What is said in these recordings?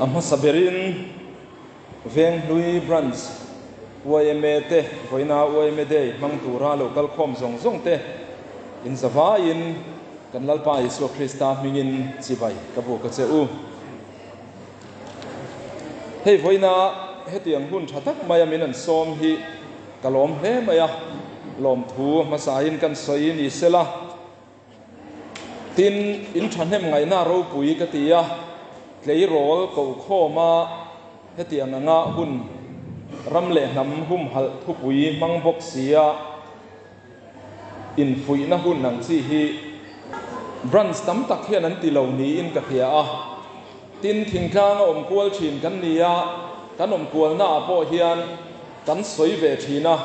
A hmasa berin Venghlui Branch yma te vawiina yma Day hmang tura lo kal khawm zawng zawng te inzavaiin kan Lalpa Isua Krista hmingin chibai ka buk a che u. Hei vawiina hetiang hun tha tak maia min an sawm hi ka lawm hle mai a, lawmthu hmasain kan sawi ni sela. Tin, in thahnem ngaihna ropui ka ti a, tleirawl kokhawma hetiang anga hun ram leh hnam humhalh thupui hmang bawk sia infuihna hun ang chi hi branch tam tak hian an ti lo niin ka hria a. Tin, thingtlanga awm kual thin kan ni a, kan awm kualnaah pawh hian kan sawi ve thin a,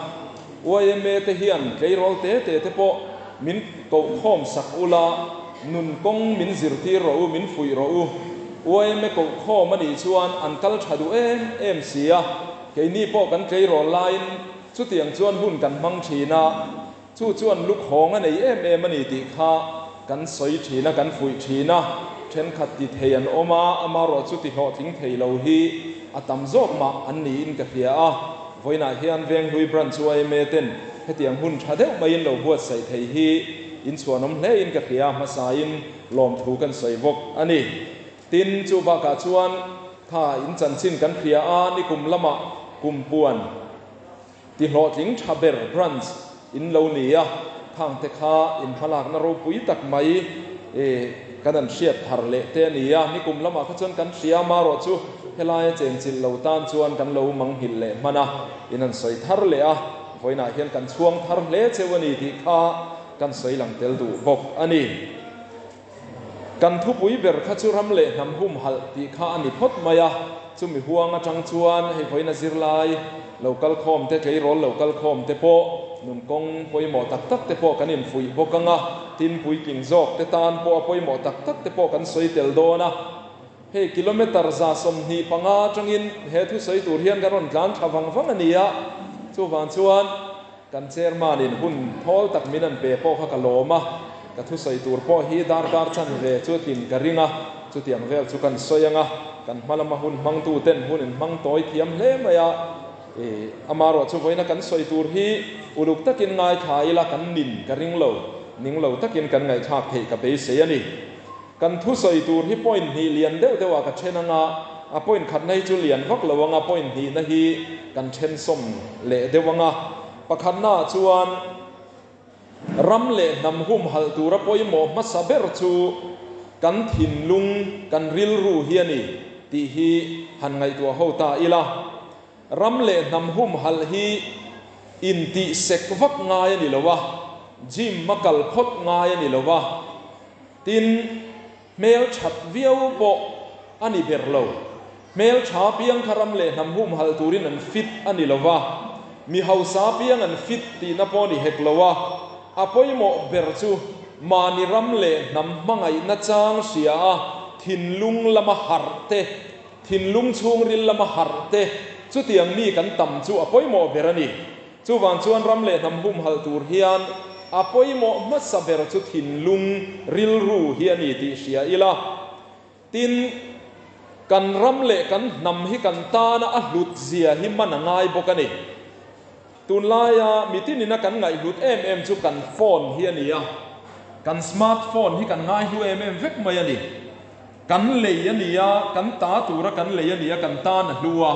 yma te hian tleirawl te te te pawh min kohkhawm sak ula, nun kawng min zirtir rawh u, min fuih rawh u. Yma kohkhawm a nih chuan an kal tha duh em em si a, keini pawh kan tleirawl laiin chutiang chuan hun kan hmang thin a, Chu chuan lukhawng a nei em em a ni tih kha kan sawi thin a, kan fuih thin a, thenkhat ti thei an awm a, amarawh chu ti hlawhtling thei lo hi a tam zawk mah an niin ka hria a. Vawiinah hian Venghlui Branch yma ten hetiang hun tha deuh maiin lo buatsaih thei hi inchhuanawm hlein ka hria a, hmasain lawmthu kan sawi bawk a ni. Tin, chu bakah chuan kha in chanchin kan hria a, nikum lamah kumpuan, Ti hlawhtling tha ber branch in lo ni a, khangte kha in hmalakna ropui tak mai kan an hriat thar leh te a ni a, nikum lamah kha chuan kan hria marawh chu helaia chenchilh lo tan chuan kan lo manghilh leh hman a, in an sawi thar leh a, vawiinah hian kan chhuang thar hle cheu a ni tih kha kan sawi lang tel duh bawk a ni. Kan thupui ber kha chu ram leh hnam humhalh tih kha a ni phawt mai a, chumi huang atang chuan hei vawiina zirlai lo kal khawm te, tleirawl lo kal khawm te pawh nun kawng pawimawh tak tak te pawh kan infuih bawk ang a, tin puitling zawk te tan pawh a pawimawh tak tak te pawh kan sawi tel dawn a. Hei kilometre 125 atangin he thusawi tur hian kan rawn tlan tha vang vang a ni a, chuvang chuan, Kan chairman in hun thawl tak min an pe pawh kha ka lawm a, ka thusawi tur pawh hi darkar chan ve chu tlin ka ring a, chutiang vel chu kan sawi ang a, kan hma lama hun hmangtu ten hun in hmang tawi thiam hle mai a, i amarawh chu vawiina kan sawi tur hi uluk takin ngaithla ila kan nin ka ring lo, ning lo takin kan ngaihthlak theih ka beisei a ni. Kan thusawi tur hi point hnih lian deuh deuhah ka then anga, a point khatna hi chu lian vak lo anga point hnihna hi kan then sawm leh deuh anga. Pakhatnaah chuan ram leh hnam humhalh tura pawimawh hmasa ber chu kan thinlung, kan rilru hi a ni tih hi han ngaihtuah ho ta ila. Ram leh hnam humhalh hi intihsek vak ngai a ni lo a, gym a kal phawt ngai a ni lo a, Tin, hmel that viau pawh a ni ber lo. Hmel tha piang kha ram leh hnam humhalh turin an fit a ni lo va, mi hausa piang an fit tihna pawh a ni hek lo a. A pawimawh ber chu mahni ram leh hnam hmangaihna chang hria a thinlung lama harh te, thinlung chhungril lama harh te, chutiang mi kan tam chu a pawimawh ber a ni. Chuvang chuan ram leh hnam humhalh tur hian a pawimawh hmasa ber chu thinlung rilru hi a ni tih hria ila. Tin, kan ram leh kan hnam hi kan tana a hlut zia hi man a ngai bawk a ni. Tunlaia mitinina kan ngaihhlut em em chu kan phone hi a ni a, kan smart phone hi kan ngaihlu em em vek mai a ni. Kan lei a ni a, kan ta tura kan lei a ni a, kan tan a hlu a.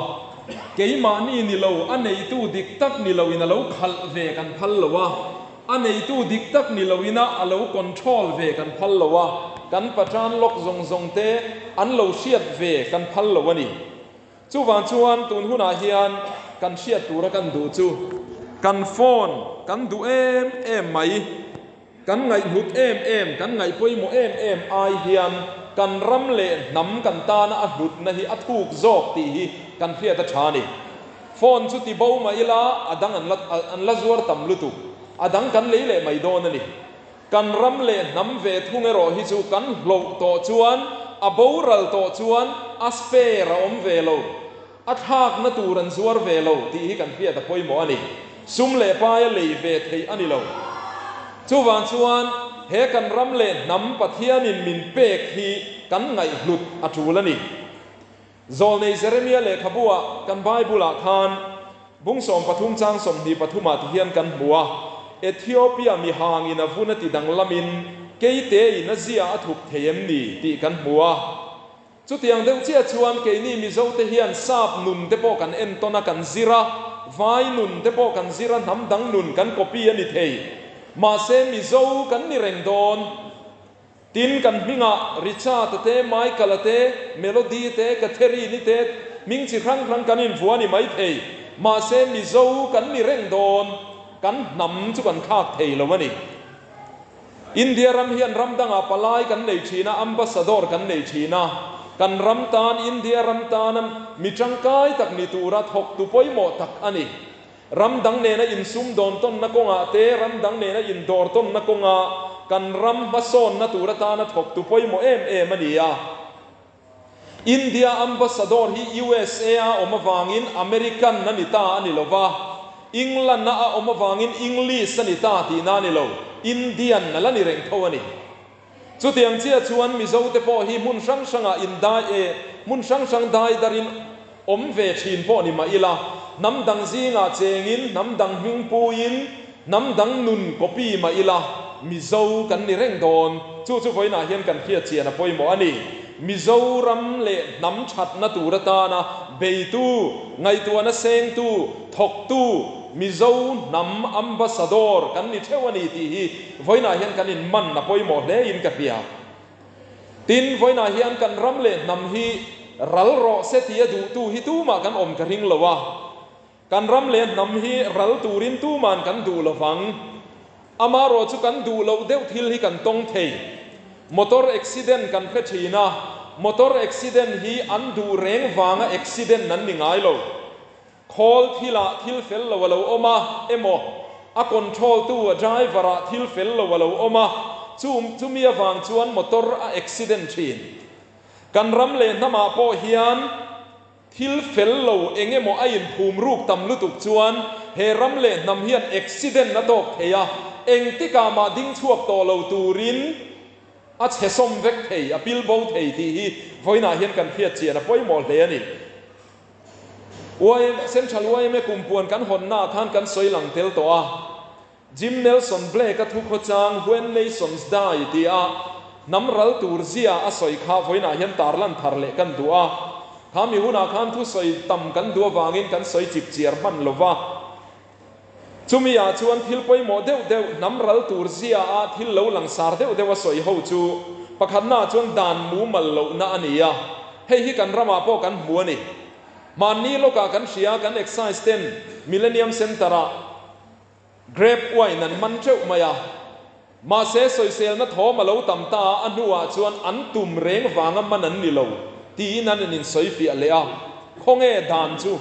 Keimahni ni lo, a neitu dik tak ni loin a lo khalh ve kan phal lo a, a neitu dik tak ni loina a lo control ve kan phal lo a, kan patran lawk zawng zawng te an lo hriat ve kan phal lo a ni. Chuvang chuan tun hunah hian kan hriat tura kan duh chu kan phone kan duh em em mai. Kan ngaihhlut em em, kan ngaihpawimawh em em ai hian kan ram leh hnam kan tana a hlutna hi a thuk zawk tih hi kan hriat a tha a ni. Phone chu ti bo mah ila a dang an la an la zuar tam lutuk, a dang kan lei leh mai dawn a ni. Kan ram leh hnam ve thung erawh hi chu kan hloh tawh chuan, a boral tawh chuan a spare a awm ve lo. A thlakna tur an zuar ve lo tih hi kan hriat a pawimawh a ni. Sum leh paia lei ve theih a ni lo. Chuvang chuan he kan ram leh hnam Pathianin min pek hi kan ngaihhlut a tul a ni. Zawlnei Jeremia lehkhabu-ah kan Bible-ah khan bung 13 chang 23 ah tihian kan hmu a, Ethiopia mihangin a vun a ti danglamin keitein a zia a thup thei em ni tih kan hmu a. Chutiang deuh chiah chuan keini Mizote hian sap nun te pawh kan entawn a, kan zir a, vai nun te pawh kan zir a, hnam dang nun kan copy a ni thei. Mahse Mizo kan ni reng dawn. Tin, kan hmingah Richard-a te, Michael-a te, Melody te, Catherine-i te hming chi hrang hrang kan invuah a ni maithei. Mahse Mizo kan ni reng dawn, kan hnam chu kan thlak thei lo a ni. India ram hian ram dangah palai kan nei thin a, ambassador kan nei thin a. Kan ram tan, India ram tana mi tangkai tak ni tura thawktu pawimawh tak a ni. Ram dang nena insum dawn tawnna kawngah te, ram dang nena indawr tawnna kawngah kan ram hmasawnna tur atana thawktu pawimawh em em a ni a. India Ambassador hi USA a awm avangin American a ni ta a ni lo va, England a a awm avangin English a ni ta tihna a ni lo, Indian a la ni reng tho a ni. Chutiang chiah chuan Mizo te pawh hi hmun hrang hrangah indai e, hmun hrang hrang dai darin awm ve thin pawh ni mah ila, hnam dang zingah chengin, hnam dang hming puiin, hnam dang nun copy mah ila, Mizo kan ni reng dawn. Chu chu vawiinah hian kan hriat chian a pawimawh a ni. Mizoram leh hnam thatna tur atana beitu, ngaihtuahna sengtu, thawktu, Mizo hnam ambassador kan ni theuh a ni tih hi vawiinah hian kan inman a pawimawh hlein ka hria. Tin, vawiinah hian kan ram leh hnam hi ral rawh se tia duhtu hi tumah kan awm ka ring lo a. Kan ram leh hnam hi ral turin tuman kan duh lo vang. Amarawh chu kan duh loh deuh thil hi kan tawng thei. Motor accident kan hre thin a, motor accident hi an duh reng vanga accident an ni ngai lo. Khawl thilah thil fel lo a lo awm a emaw, a control tu a driver ah thil fel lo a lo awm a, chu chumi avang chuan motor a accident thin. Kan ram leh hnamah pawh hian. Thil fel lo eng emaw a inphum ruk tam lutuk chuan he ram leh hnam hian accident a tawk thei a, engtikah mah ding chhuak tawh lo turin a chhe sawm vek thei, a pil bo thei tih hi vawiinah hian kan hriat chian a pawimawh hle a ni. Yma, Central yma kumpuan kan hawnnaah khan kan sawi lang tel tawh a. Jim Nelson Blake-a thukhawchang When Nations Die tia hnam ral tur zia a sawi kha vawiinah hian tarlan thar leh kan duh a. Kha mi hunah khan thusawi tam kan duh avangin kan sawi chip chiar hman lo va. Chumi ah chuan thil pawimawh deuh deuh hnam ral tur zia a thil lo langsar deuh deuh a sawi ho chu pakhatna ah chuan dan mumal lohna a ni a. Hei hi kan ramah pawh kan hmu a ni. Hmanni lawkah kan hria kan Excise ten Millennium Centre-ah Grape wine an man teuh mai a, mahse sawiselna thawm a lo tam ta a, a hnuah chuan an tum reng vanga man an ni lo tiin an in insawifiah leh a, khawnge dan chu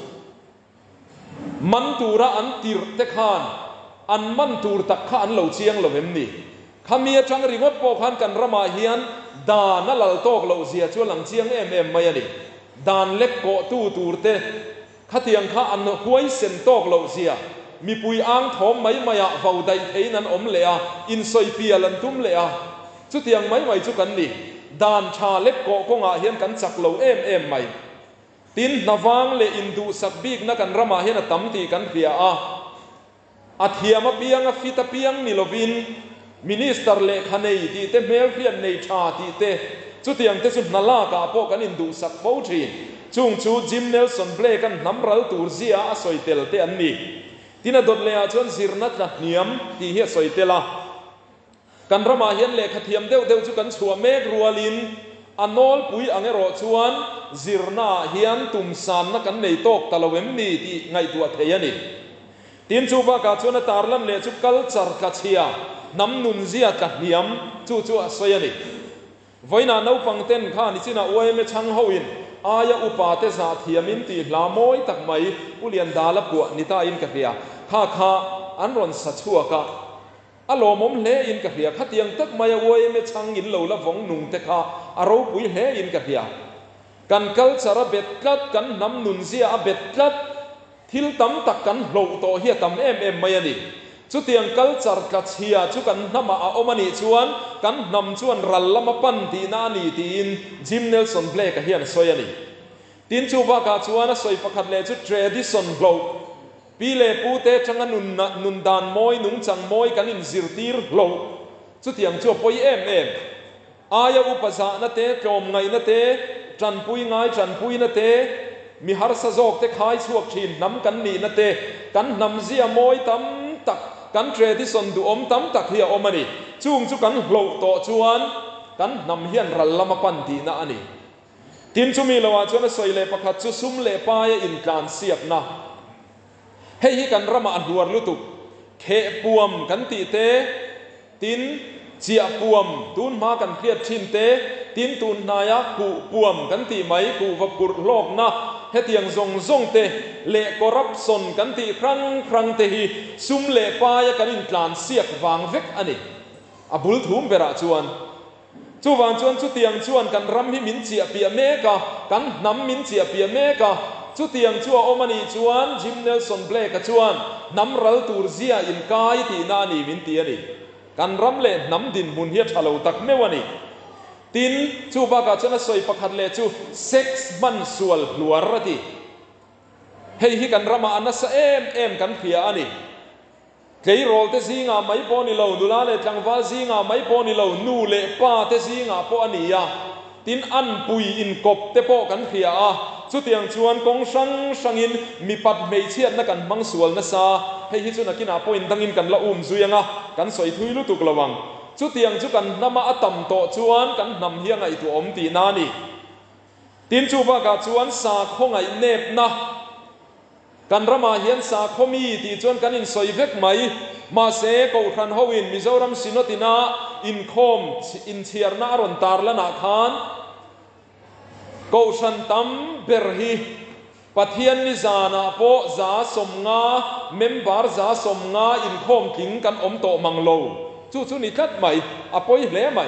man tura an tirh te khan an man tur tak kha an lo chiang lo em ni? Khami atang ringawt pawh khan kan ramah hian dan a lal tawk loh zia chu a lang chiang em em mai a ni. Dan lek kawhtu tur te Khatiang kha an huaisen tawk loh zia, mipui ang thawm mai maiah vau daih theiin an awm leh a, insawi pial an tum leh a. Chutiang mai mai chu kan ni. Dan tha lek kawh kawngah hian kan chak lo em em mai. Tin, hnavang leh induhsak bikna kan ramah hian a tam tih kan hria a. A thiam apiang a fit apiang ni lovin Minister lehkha nei tih te hmelhriat nei tha tih te chutiang te chu hna lak ah pawh kan induhsak fo thin. Chung chu Jim Nelson Blake an hnam ral tur zia a sawi tel te an ni. Tin a dawt leh ah chuan zirna tla hniam tih hi a sawi tel a. Kan ramah hian lehkha thiam deuh deuh chu kan chhuah mek rualin a nawlpui ang erawh chuan zirnaah hian tumsanna kan nei tawk ta lo em ni tih ngaihtuah thei a ni. Tin chu bakah chuan a tarlan leh chu culture tlachhia, hnam nunzia tlahniam chu chu a sawi a ni. Vawiinah naupang ten kha nichinah yma chhang hoin aia upa te zah thiamin tih hla mawi tak mai Pu Liandala puah ni tain ka hria. Kha kha an rawn sa chhuak a. A lawmawm hle in ka hria. Khatiang tak maia yma chhang in lo la vawng nung te kha a ropui hle in ka hria. Kan culture a bet tlat, kan hnam nunzia a bet tlat, thil tam tak kan hloh tawh hi a tam em em mai a ni. Chutiang culture tlachhia chu kan hnamah a awm a nih chuan kan hnam chuan ral lama pan tihna a ni tiin Jim Nelson Blake-a hian a sawi a ni. Tin chu bakah chuan a sawi pakhat leh chu tradition hloh, pi leh pu te atanga nun nun dan mawi, nungchang mawi kan inzirtir hloh chutiang chu a pawi em em. Aia upa zahna te, tlawmngaihna te, tanpui ngai tanpuina te, mi harsa zawk te khai chhuak thin hnam kan nihna te, kan hnam zia mawi tam tak, kan tradition duhawm tam tak hi a awm a ni. Chung chu kan hloh tawh chuan kan hnam hian ral lama pan tihna a ni. Tin, chumi loah chuan a sawi leh pakhat chu sum leh paia intlansiakna. Hei hi kan ramah a hluar lutuk. Khehpuam kan tih te, tin, chiahpuam tun hma kan hriat thin te, tin tun hnaia kuhpuam kan tih mai, kuhva phurh hlawkna, hetiang zawng zawng te leh corruption kan tih hrang hrang te hi sum leh paia kan intlansiak vang vek a ni. A bul thum berah chuan. Chuvang chuan chutiang chuan kan ram hi min chiah piah mek a, kan hnam min chiah piah mek a. Chutiang chu a awm a nih chuan Jim Nelson Blake-a chuan hnam ral tur zia inkai tihna a ni min ti a ni. Kan ram leh hnam dinhmun hi a tha lo tak meuh a ni. Tin, chu bakah chuan a sawi pakhat leh chu sex hman sual hluar a ti. Hei hi kan ramah a nasa em em kan hria a ni. Tleirawl te zingah mai pawh a ni lo, nula leh tlangval zingah mai pawh a ni lo, nu leh pa te zingah pawh a ni a, tin anpui inkawp te pawh kan hria a, chutiang chuan kawng hrang hrangin mipat hmeichhiatna kan hmang sual nasa, hei hi chu nakinah pawhin dangin kan la um zui ang a, kan sawi thui lutuk lo ang. Chutiang chu kan hnama a tam tawh chuan kan hnam hi a ngaihtuahawm tihna a ni. Tin chu bakah chuan sakhaw ngaihnepna. Kan ramah hian sakhaw mi tih chuan kan insawi vek mai. Mahse, Kohhran hoin Mizoram Synod ina inkhawm inchhiarna a rawn tarlanah khan Kohhran tam ber hi Pathian ni zanah pawh 150, member 150 inkhawm tling kan awm tawh mang lo. Chu chu ni tlat mai, a pawi hle mai.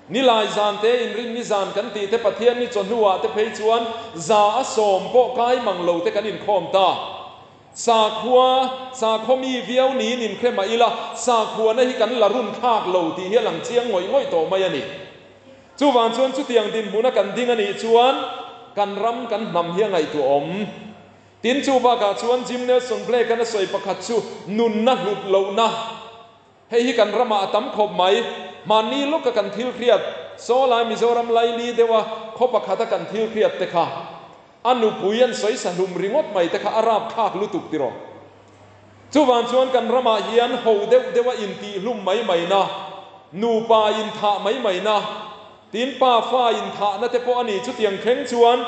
Nilai zan te inrin ni zan kan tih te Pathian ni chawhnuah te phei chuan 100 pawh kai mang lo te kan inkhawm ta. Sakhua, sakhaw mi viau niin inhre mah ila, sakhuana hi kan la run thlak lo tih hi a lang chiang ngawih ngawih tawh mai a ni. Chuvang chuan chutiang dinhmuna kan ding a nih chuan kan ram kan hnam hi a ngaihtuahawm. Tin chu bakah chuan Jim Nelson Blake-an a sawi pakhat chu nunna hlut lohna. Hei hi kan ramah a tam khawp mai. Mahni lawka kan thil hriat, saw lai Mizoram laili deuha khaw pakhata kan thil hriat te kha, a nupui an sawi sa hlum ringawt mai te kha a rapthlak lutuk tiraw. Chuvang chuan kan ramah hian ho deuh deuha intihhlum mai mai na, nupa inthah mai mai na, tin pa fa inthahna te pawh a ni. Chutiang thleng chuan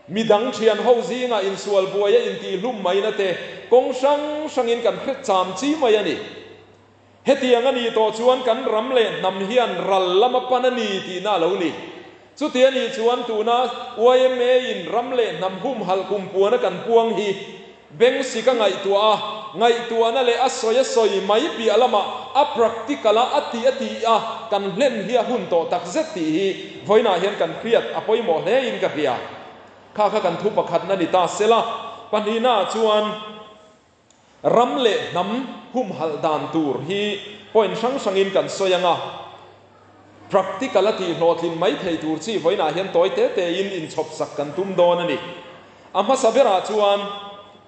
Midang thian ho zingah insual buai a intihhlum maina te kawng hrang hrangin kan hre cham chi mai a ni. Hetiang a nih tawh chuan kan ram leh hnam hian ral lama pan a ni tihna a lo ni. Chuti a nih chuan tuna yma in ram leh hnam humhalh kum puana kan puang hi Beng sik a ngaihtuah a, ngaihtuahna leh a sawi a sawi mai piah lamah a practical a a tih a tih a kan hlen hi a hun tawh tak zet tih hi vawiinah hian kan hriat a pawimawh hle in ka hria. Kha kha kan thu pakhatna ni ta sela, pahnihnaah chuan ram leh hnam humhalh dan tur hi point hrang hrangin kan sawi ang a, practical a tih hlawhtlin mai thei tur chi vawiinah hian tawi te tein inchhawp sak kan tum dawn a ni. A hmasa berah chuan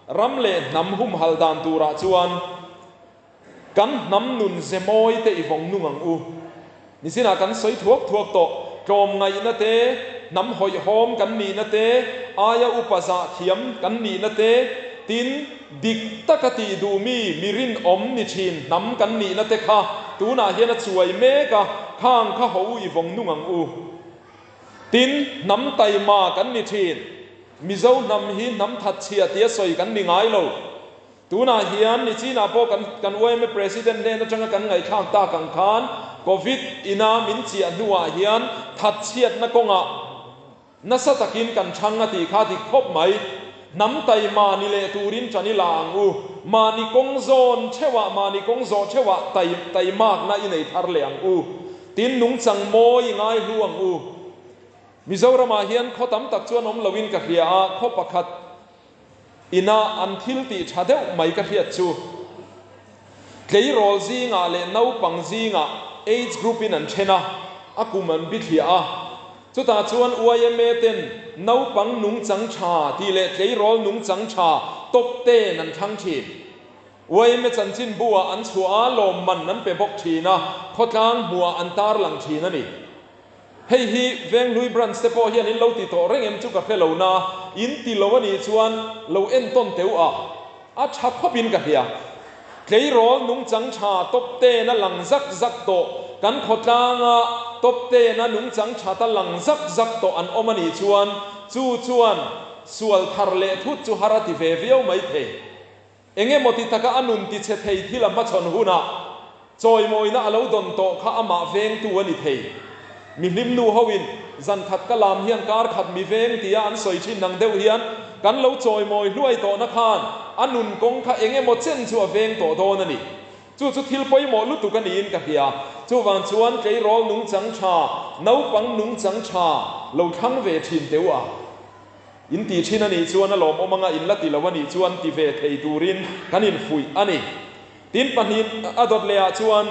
ram leh hnam humhal dan turah chuan kan hnam nun ze mawi te i vawng nung ang u. Nichinah kan sawi thuak thuak tawh, tlawmngaihna te, hnam hawihhawm kan nihna te, aia upa zah thiam kan nihna te, tin, dik taka tih duh mi, mi rinawm ni thin hnam kan nihna te kha tunah hian a chuai mek a, khang kha ho u i vawng nung ang u. Tin, hnam taima kan ni thin. Mizo hnam hi hnam thatchhia tia sawi kan ni ngai lo. Tunah hian nichinah pawh kan kan yma President hnen atanga kan ngaihthlak tak ang khan Covid ina min chiah hnuah hian thatchhiatna kawngah nasa takin kan chhang a tih kha dik khawp mai. Hnam taima ni leh turin ṭan i la ang u. Mahni kawng zawn theuhah, mahni kawng zawh theuhah tai taimakna i nei thar leh ang u. Tin, nungchang mawi i ngai hlu ang u. Mizoramah hian khaw tam tak chuan awm loin ka hria a, khaw pakhat ina an thil tih tha deuh mai ka hriat chu tleirawl zingah leh naupang zingah age group in an then a, a kum an bithliah a. Chutah chuan yma ten naupang nungchang tha tih leh tleirawl nungchang tha top ten an thlang thin. Yma chanchinbu-ah an chhuah a, lawmman an pe bawk thin a, khawtlang hmuhah an tarlang thin a ni. Hei hi Venghlui Branch te pawh hian in lo ti tawh reng em chu ka hre lo na, in ti lo a nih chuan lo entawn teu a, a tha khawp in ka hria. Tleirawl nungchang tha top ten a lang zak zak tawh, kan khawtlanga top ten a nungchang tha ta lang zak zak tawh an awm a nih chuan chu chuan sual thar leh thut chu har a ti ve viau mai thei. Eng emaw ti taka a nun tichhe thei thil a hmachhawn hunah chawimawina a lo dawn tawh kha amah vengtu a ni thei. Mi hlimnu hoin zan khat ka lam hian kar khat mi veng tia an sawi thin ang deuh hian kan lo chawimawi hluai tawhna khan a nun kawng kha eng emaw chen chu a veng tawh dawn a ni. Chu chu thil pawimawh lutuk a niin ka hria. Chuvang chuan tleirawl nungchang tha, naupang nungchang tha lo thlang ve thin teh u a. In ti thin a nih chuan a lawmawm anga in la ti lo a nih chuan ti ve thei turin kan infuih a ni. Tin pahnih a dawt leh ah chuan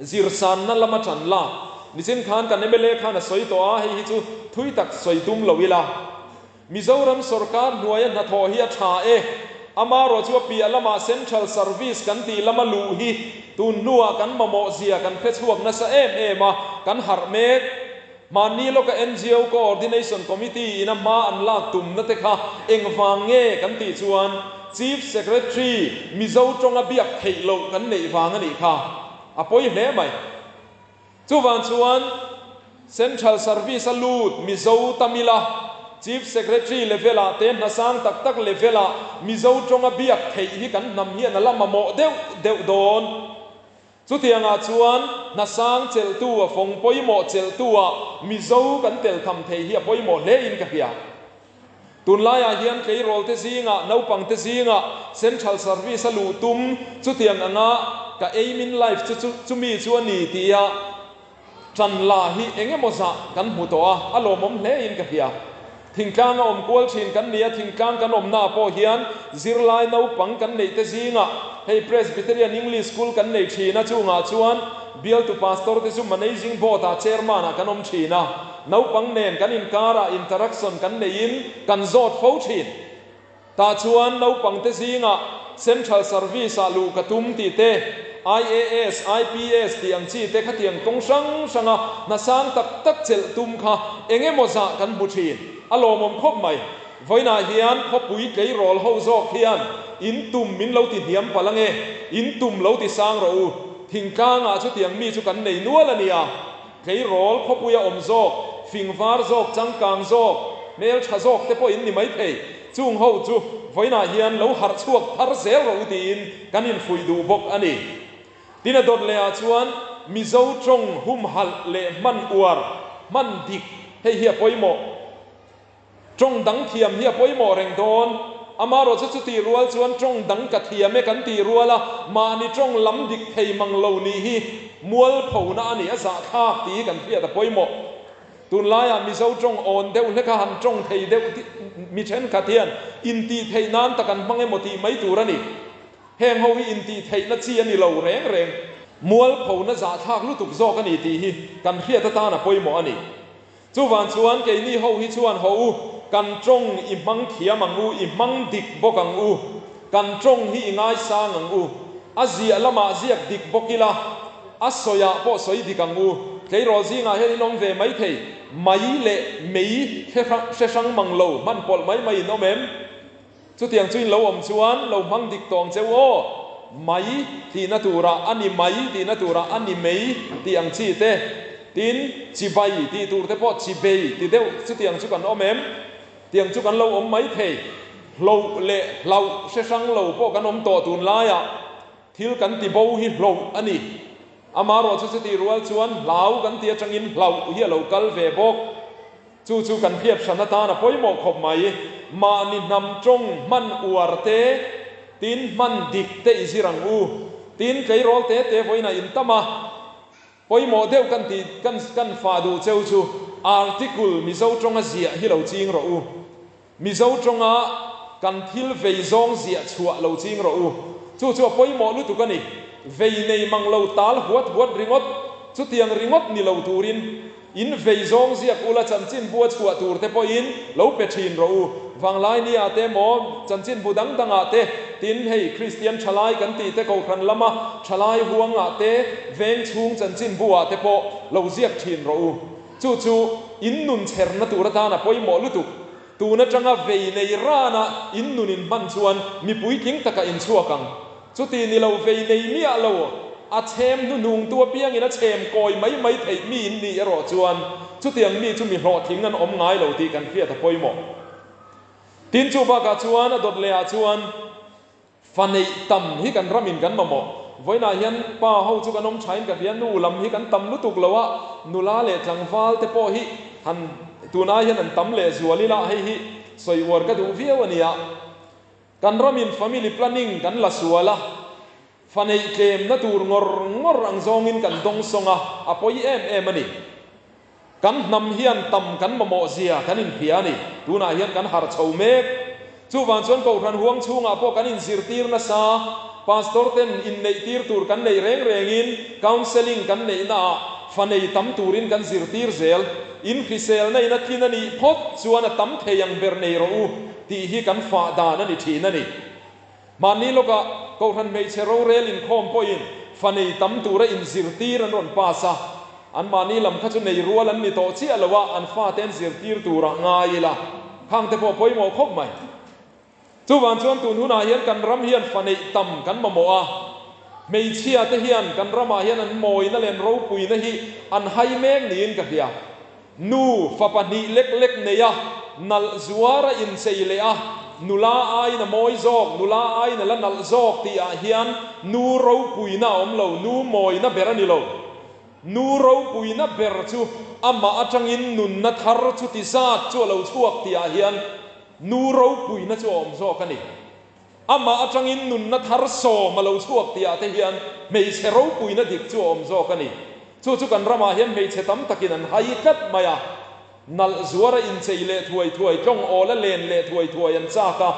zirsanna lama tan lak nichin khan kan mla khan a sawi tawh a, hei hi chu thui tak sawi tum lo ila. Mizoram sorkar hnuaia hnathawh hi a tha e, amarawh chu a piah lamah Central Service kan tih lama luh hi tun hnuah kan mamawh zia kan hre chhuak nasa em em a, kan harh mek. Mahni lawka ngo Coordination Committee ina hma an lak tumna te kha engvang nge kan tih chuan Chief Secretary Mizo tawnga biak theih loh kan neih vang a nih kha a pawi hle mai. Chuvang chuan Central Service a lut Mizo Tamil-a Chief Secretary level-ah te hnasang tak tak level-ah Mizo tawnga biak theih hi kan hnam hian a la mamawh deuh deuh dawn. Chutiangah chuan hnasang chelhtu a fawng pawimawh chelhtu ah Mizo kan tel tham thei hi a pawimawh hle in ka hria. Tunlaiah hian tleirawl te zingah, naupang te zingah Central Service a luh tum chutiang anga ka aim in life chu chumi chu a ni tia Ṭan la hi eng emaw zah kan hmu tawh a, a lawmawm hle in ka hria. Thingtlang a awm kual ṭhin kan ni a, thingtlang kan awmnaah pawh hian zirlai naupang kan neih te zingah hei Presbyterian English School kan nei ṭhin a, chungah chuan bialtu pastor te chu Managing Board ah Chairman ah kan awm ṭhin a, naupang nen kan inkarah interaction kan neihin kan zawt fo ṭhin. Tah chuan naupangte zingah Central Service ah luh ka tum tih te, IAS, IPS tih ang chi te khatiang kawng hrang hranga hna sang tak tak chelh tum kha eng emaw zah kan hmu thin. A lawmawm khawp mai. Vawiinah hian khawpui tleirawl ho zawk hian in tum min lo ti hniam palh ange, in tum lo ti sang rawh u. Thingtlangah chutiang mi chu kan nei nual a nia. Tleirawl khawpuia awm zawk, fing var zawk, changkang zawk, hmel tha zawk te pawh in ni mai thei. Chung ho chu vawiinah hian lo harh chhuak thar zel rawh u tiin kan infuih duh bawk a ni. Tin a dawt lehah chuan Mizo tawng humhalh leh hman uar, hman dik hei hi a pawimawh. Tawng dang thiam hi a pawimawh reng dawn. Amarawh chu chutih rual chuan tawng dang ka thiam e kan tih rual a, mahni tawng lam dik thei mang lo nih hi mualphona a ni, a zahthlak tih hi kan hriat a pawimawh. Tunlaiah Mizo tawng awn deuh hlek a han tawng thei deuh mi thenkhat hian intih theih nan tak an hmang emaw tih mai tur a ni. Heng ho hi intih theihna chi a ni lo reng reng. Mualphona zahthlak lutuk zawk a ni tih hi kan hriat atan a pawimawh a ni. Chuvang chuan keini ho hi chuan haw u, kan tawng i hmang thiam ang u, i hmang dik bawk ang u, kan tawng hi i ngaisang ang u, a ziah lamah ziak dik bawk ila, a sawiah pawh sawi dik ang u. Tleirawl zingah hian in awm ve mai thei, mai leh mei hre hrang mang lo hman pawlh mai mai in awm em? Chutiang chu in lo awm chuan lo hmang dik tawh ang che u aw, mai tihna turah a ni mai tihna turah a ni mei tih ang chi te, tin chibai tih tur te pawh chibei ti deuh chutiang chu kan awm em? Tiang chu kan lo awm mai thei. Hloh leh hlauh hre hrang lo pawh kan awm tawh tunlaiah thil kan ti bo hi hloh a ni. Amarawh chu chutih rual chuan hlau kan ti atangin hlauh hi a lo kal ve bawk. Chu chu kan hriat hran atan a pawimawh khawp mai. Mahni hnam tawng hman uar te, tin hman dik te i zir ang u. Tin tleirawl te te vawiinah in tam a, pawimawh deuh kan tih kan kan fah duh cheu chu article Mizo tawnga ziah hi lo ching rawh u. Mizo tawnga kan thil vei zawng ziah chhuah lo ching rawh u. Chu chu a pawimawh lutuk a ni. Vei nei mang lo tal huat huat ringawt, chutiang ringawt ni lo turin. In vei zawng ziak ula chanchinbu a chhuah tur te pawhin lo pe thin rawh u. Vanglaini ah te emaw chanchinbu dang dang ah te, tin hei Kristian thalai kan tih te Kohhran lama thalai huang ah te, veng chhung chanchinbu ah te pawh lo ziak thin rawh u. Chu chu in nun chherna tur atan a pawimawh lutuk. Tun atanga vei nei rana in nun in hman chuan mipui tling takah in chhuak ang. Chuti ni lo vei nei miah lo, a chhem hnuhnungtu apiangin a chhem kawi mai mai theih mi in nih erawh chuan chutiang mi chu mi hlawhtling an awm ngai lo tih kan hriat a pawimawh. Tin chu bakah chuan a dawt lehah chuan fa neih tam hi kan ramin kan mamawh. Vawiinah hian pa ho chu kan awm thain ka hria, nu lam hi kan tam lutuk lo a, nula leh tlangval te pawh hi han tunai hian an tam leh zual ila hei hi sawi uar ka duh viau a nia. Kan ramin family planning kan la sual a, fa neih tlemna tur ngawr ngawr ang zawngin kan dawng sawng a, a pawi em em a ni. Kan hnam hian tam kan mamawh zia kan inhria a ni. Tunah hian kan harh chho mek. Chuvang chuan Kohhran huang chhungah pawh kan inzirtir nasa, Pastor ten inneihtir tur kan neih reng rengin counselling kan neihnaah fa nei tam turin kan zirtir zel. Inhriselna in a tlin a nih phawt chuan a tam thei ang ber nei rawh u. Tih hi kan fah dan a ni thin a ni. Mahni lawkah Kohhran hmeichhe rorel inkhawm pawhin fa nei tam tura inzirtir an rawn pass a, anmahni lam kha chu nei rual an ni tawh chiah lo a, an fate an zirtir turah ngai ila khang te pawh pawimawh khawp mai. Chuvang chuan tun hunah hian kan ram hian fa neih tam kan mamawh a, hmeichhia te hian kan ramah hian an mawina leh an ropuina hi an hai mek niin ka hria. Nu fa pahnih lek lek nei a, nalh zuar a inchei leh a, nula aiin a mawi zawk, nula aiin a la nalh zawk tih ah hian nu ropuina a awm lo, nu mawina ber a ni lo. Nu ropuina ber chu amah atangin nunna thar chuti zat chu a lo chhuak tih ah hian nu ropuina chu a awm zawk a ni. Amah atangin nunna thar sawm a lo chhuak tih ah te hian hmeichhe ropuina dik chu a awm zawk a ni. Chu chu kan ramah hian hmeichhe tam takin an hai tlat mai a. Nalh zuar a inchei leh thuai thuai, tlawng awl a len leh thuai thuai an chak a.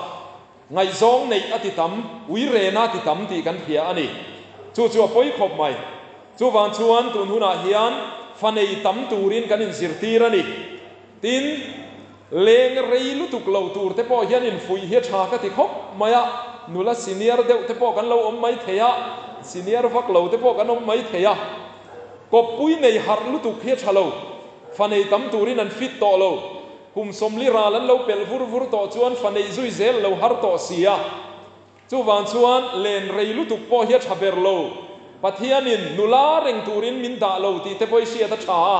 Ngaihzawng neih a ti tam, ui rena a ti tam tih kan hria a ni. Chu chu a pawi khawp mai. Chuvang chuan tun hunah hian fa nei tam turin kan inzirtir a ni. Tin, leng rei lutuk lo tur te pawh hian infuih hi a tha ka ti khawp mai a, nula senior deuh te pawh kan lo awm mai thei a, senior vak lo te pawh kan awm mai thei a. Kawppui nei harh lutuk hi a tha lo, fa nei tam turin an fit tawh lo, kum sawmli ral an lo pelh vur vur tawh chuan fa neih zui zel lo har tawh si a. Chuvang chuan len rei lutuk pawh hi a tha ber lo. Pathianin nula reng turin min dah lo tih te pawh i hriat a tha a.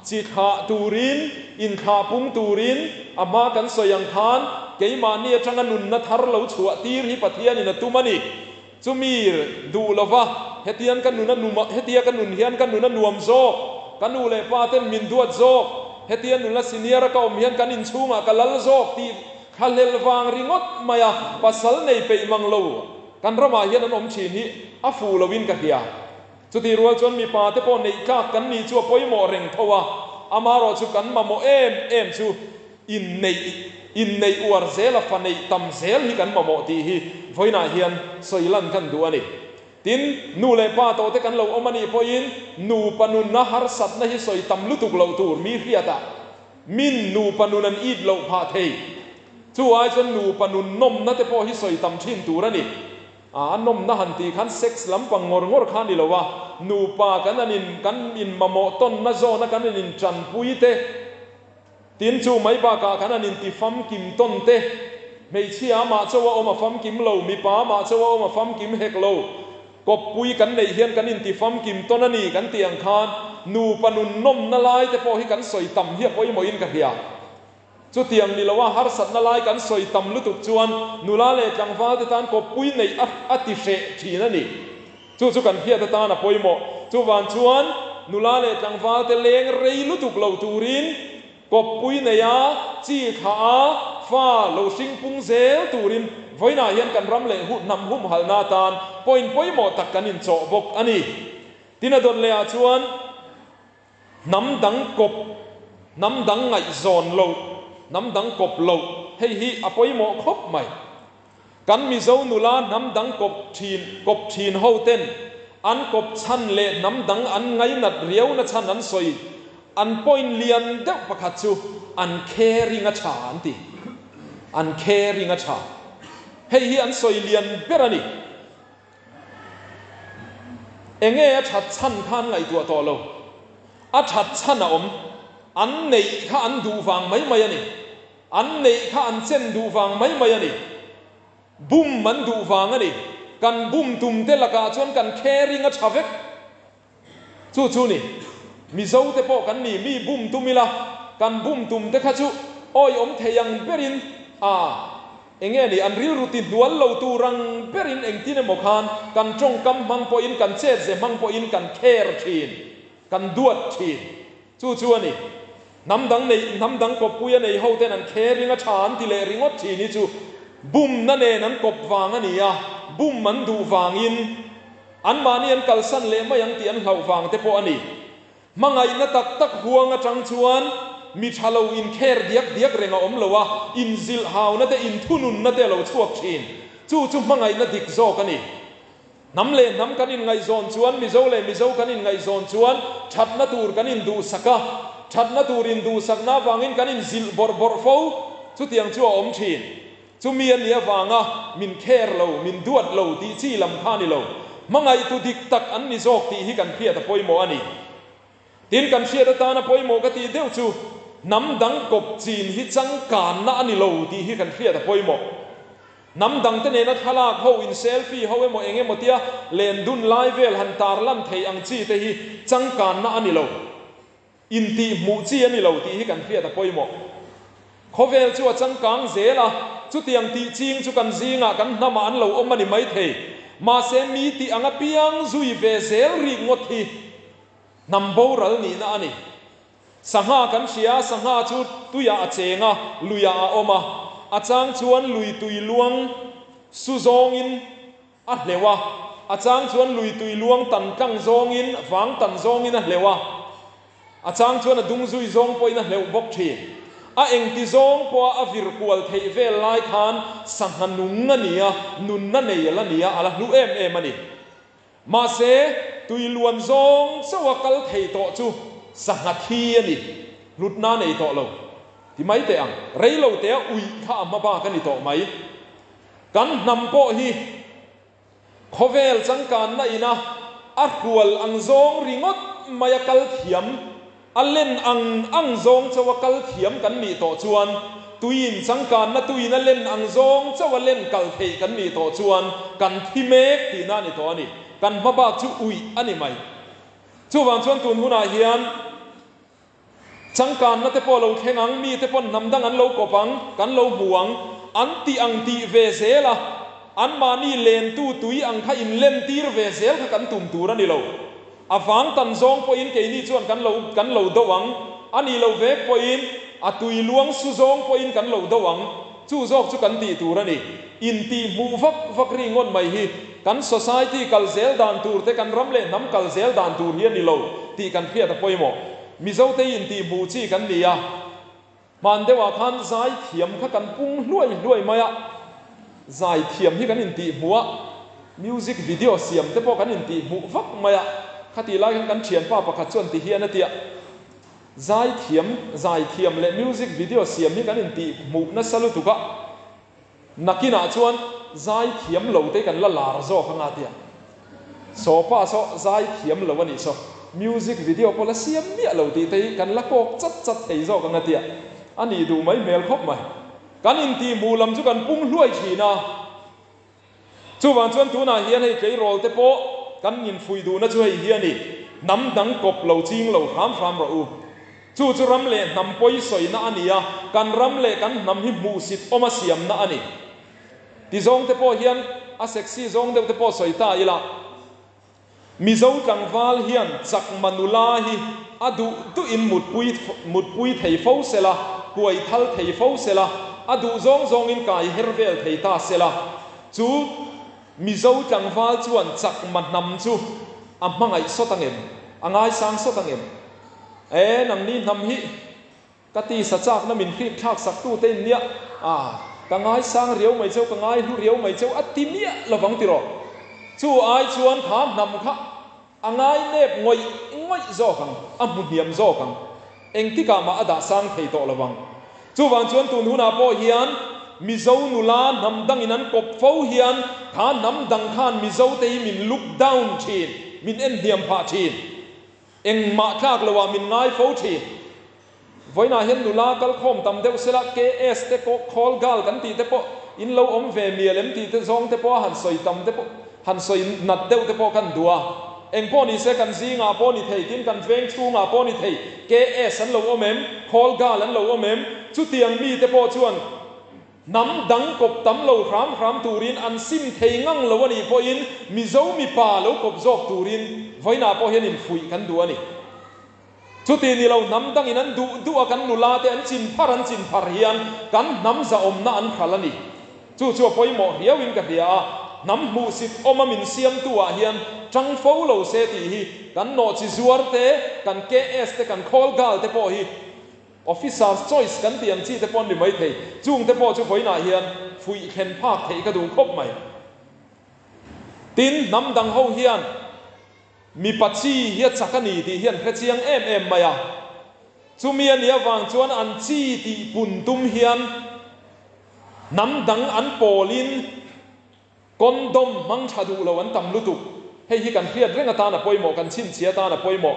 Chi thlah turin, inthlah pung turin, a hma kan sawi ang khan keimahni atanga nunna thar lo chhuah tir hi Pathianin a tum a ni. Chumi duh lova hetiang ka nun a num hetia ka nun hian ka nun a nuam zawk, ka nu leh pa ten min duat zawk, hetia nula senior a ka awm hian kan inchhungah ka lal zawk tih Thlahlel vang ringawt mai a, pasal nei peih mang lo kan ramah hian an awm thin hi a fuh loin ka hria. Chutih rual chuan mipa te pawh neih tlak kan nih chu a pawimawh reng tho a, amaherawh chu kan mamawh em em chu inneih inneih uar zel a fa neih tam zel hi kan mamawh tih hi vawiinah hian sawi lan kan duh a ni. Tin, nu leh pa tawh te kan lo awm a nih pawhin nupa nunna harsatna hi sawi tam lutuk loh tur mi hriatah Min nupa nun an it loh phah thei. Chu ai chuan nupa nun nawmna te pawh hi sawi tam thin tur a ni. A nawmna han tih khan sex lampang ngawr ngawr kha a ni lo a, nupa kan an in kan inmamawh tawnna zawna kan in intanpui te, tin chu mai bakah kan an inti famkim tawn te, hmeichhia amah chauh a awm a famkim lo, mipa amah chauh a awm a famkim hek lo. Kawppui kan neih hian kan inti famkim tawn a ni kan tih ang khan nupa nun nawmna lai te pawh hi kan sawi tam hi a pawimawhin ka hria. Chutiang ni loa harsatna lai kan sawi tam lutuk chuan nula leh tlangval te tan kawppui neih a a ti hreh thin a ni. Chu chu kan hriat atan a pawimawh. Chuvan chuan nula leh tlangval te leng rei lutuk lo turin Kawppui neia chi thlah a, fa lo hring pung zel turin vawiinah hian kan ram leh hnam humhalna atan point pawimawh tak kan inchawh bawk a ni. Tin a dawt lehah chuan hnam dang kawp, hnam dang ngaihzawn loh, hnam dang kawp loh hei hi a pawimawh khawp mai. Kan Mizo nula hnam dang kawp thin kawp thin ho ten an kawp chhan leh hnam dang an ngainat riauna chhan an sawi. An point lian deuh pakhat chu an caring a tha an ti. An caring a tha. Hei hi an sawi lian ber a ni. Enge a that chhan kha an ngaihtuah tawh lo. A that chhan a awm. An neih kha an duh vang mai mai a ni. An neih kha an chen duh vang mai mai a ni. Bum an duh vang a ni. Kan bum tum te lakah chuan kan caring a tha vek. Chu chu ni. Mizo te pawh kan ni, mi bum tum ila, kan bum tum te kha chu awi awm thei ang berin a enge ni, an rilru ti hnual lo tur ang berin engtin emaw khan kan tawngkam hmang pawhin kan chet ze hmang pawhin kan care thin, kan duat thin. Chu chu a ni. Hnam dang nei, hnam dang kawppui a nei ho ten an caring a tha an ti leh ringawt thin hi chu bumna nen an kawp vang a ni a, bum an duh vangin Anmahni an kalsan leh mai ang tih an hlauh vang te pawh a ni. Hmangaihna tak tak huang atang chuan mi tha lo inkher diak diak reng a awm lo a, inzilh hauna te, inthununna te a lo chhuak thin. Chu chu hmangaihna dik zawk a ni. Hnam leh hnam kan inngaihzawn chuan, Mizo leh Mizo kan inngaihzawn chuan thatna tur kan induhsak a, thatna tur induhsakna avangin kan inzilh bawrh bawrh fo. Chutiang chu a awm thin. Chumi a nih avanga min care lo, min duat lo tih chi lam kha a ni lo. Hmangaihtu dik tak an ni zawk tih hi kan hriat a pawimawh a ni. Tin, kan hriat atana pawimawh ka tih deuh chu hnam dang kawp chin hi changkanna a ni lo tih hi kan hriat a pawimawh. Hnam dangte nena thlalak ho, in selfie ho emaw eng emaw tia len dun lai vel han tarlan theih ang chi te hi changkanna a ni lo. Intih hmuh chi a ni lo tih hi kan hriat a pawimawh. Khawvel chu a changkang zel a, chutiang tih ching chu kan zingah kan hnamah an lo awm a ni maithei. Mahse mi tih ang apiang zui ve zel rik ngawt hi hnam boral nihna a ni. Sangha kan hria, sangha chu tuiah a cheng a, luiah a awm a, a chang chuan lui tui luang su zawngin, A hleuh a, a chang chuan lui tui luang tan tlang zawngin, vang tan zawngin a hleuh a, a chang chuan a dung zui zawng pawhin a hleuh bawk thin. A engti zawng pawha a vir kual theih vel lai khan sangha nung a ni a, nunna nei a la ni a, a la hlu em em a ni. Mahse, tui luan zawng chauha kal thei tawh chu sangha thi a ni, hlutna a nei tawh lo. Ti mai teh ang, rei lo tea uih kha a hma bak a ni tawh mai. Kan hnam pawh hi khawvel changkanna ina a hrual ang zawng ringawt mai a kal thiam, a len ang ang zawng chauh a kal thiam kan nih tawh chuan, tuiin changkanna tuiin a len ang zawng chauh a len kal theih kan nih tawh chuan kan thi mek tihna a ni tawh a ni. Kan hmabak chu uih a ni mai. Chuvang chuan tun hunah hian. Changkanna te pawh lo thleng ang, mite pawn hnam dang an lo kawp ang, kan lo hmu ang, an tih ang tih ve zel a, anmahni lentu tui ang kha inlentir ve zel kha kan tum tur a ni lo. A vang tan zawng pawhin keini chuan kan lo kan lo do ang, a nih loh vek pawhin a tui luang su zawng pawhin kan lo do ang, chu zawk chu kan tih tur a ni. Intih hmuh vak vak ri ngawt mai hi kan society kal zel dan tur te, kan ram leh hnam kal zel dan tur hi a ni lo tih kan hriat a pawimawh. Mizote hi intih hmuh chi kan ni a, hman deuhah khan zaithiam kha kan pung hluai hluai mai a, zaithiam hi kan intih hmuh a, music video siam te pawh kan intih hmuh vak mai a, khatih lai khan kan thianpa pakhat chuan ti hian a ti a, zaithiam, zaithiam leh music video siam hi kan intih hmuh nasa lutuk a, Nakinah chuan zai thiam lo te kan la lar zawk anga tia. Saw pa saw zai thiam lo a nih saw music video pawh la siam miah lo tih te hi kan la kawk chat chat thei zawk anga tia. A nih duh mai hmel khawp mai. Kan intihhmuh lam chu kan pung hluai thin a. Chuvang chuan tunah hian hei tleirawl te pawh kan infuih duhna chu hei hi a ni, hnam dang kawp lo ching lo hram hram rawh u. Chu chu ram leh hnam pawi sawina a ni a, kan ram leh kan hnam hi hmuhsit awma siamna a ni. Ti zawng te pawh hian a sexy zawng deuh te pawh sawi ta ila, Mizo tlangval hian chakma nula hi a duh duhin mutpui mutpui thei fo sela, kuai thal thei fo sela, a duh zawng zawngin kai her vel thei ta sela, chu Mizo tlangval chuan chakma hnam chu a hmangaih sawt angem? A ngaisang sawt angem? E, nangni hnam hi Ka tisa chakna min hrip thlak sak tu te in nia, ah, ka ngaisang riau mai cheu, ka ngaihlu riau mai cheu a ti miah lovang tiraw? Chu ai chuan kha hnam kha a ngai nep ngawih ngawih zawk ang, a hmu hniam zawk ang. Engtikah mah a dah sang thei tawh lovang. Chuvang chuan tun hunah pawh hian Mizo nula hnam dangin an kawp fo hian kha hnam dang khan Mizote hi min look down thin, min en hniam phah thin. Engmah tlak loah min ngai fo thin. Vawiinah hian nula kal khawm tam deuh sela KS te pawh khawl gal kan tih te pawh in lo awm ve mial em tih te zawng te pawh a han sawi tam te pawh han sawi nat deuh te pawh kan duh a. Eng pawh ni se kan zingah pawh ni thei tin kan veng chhungah pawh ni thei KS an lo awm em? Khawl gal an lo awm em? Chutiang mi te pawh chuan hnam dang kawp tam lo hram hram turin an sim thei ngang lo a nih pawhin Mizo mipa lo kawp zawk turin vawiinah pawh hian infuih kan duh a ni. Chuti ni lo hnam dangin an duh duh a kan nula te an chin phar an chin phar hian kan hnam zahawmna an hral a ni. Chu chu a pawimawh riauin ka hria a, hnam hmuhsit awma min siamtu ah hian tang fo lo se tih hi kan nawhchi zuar te, kan KS te, kan khawl gal te pawh hi Officer's choice kan tih ang chi te pawh an ni maithei. Chung te pawh chu vawiinah hian fuih thlen phak theih ka duh khawp mai. Tin, hnam dang ho hian Mipa chi hi a chak a ni tih hi an hre chiang em em mai a. Chumi a nih avang chuan an chi tih pun tum hian hnam dang an pawlin condom hmang tha duh lo an tam lutuk. Hei hi kan hriat reng atan a pawimawh, kan chhinchhia atan a pawimawh.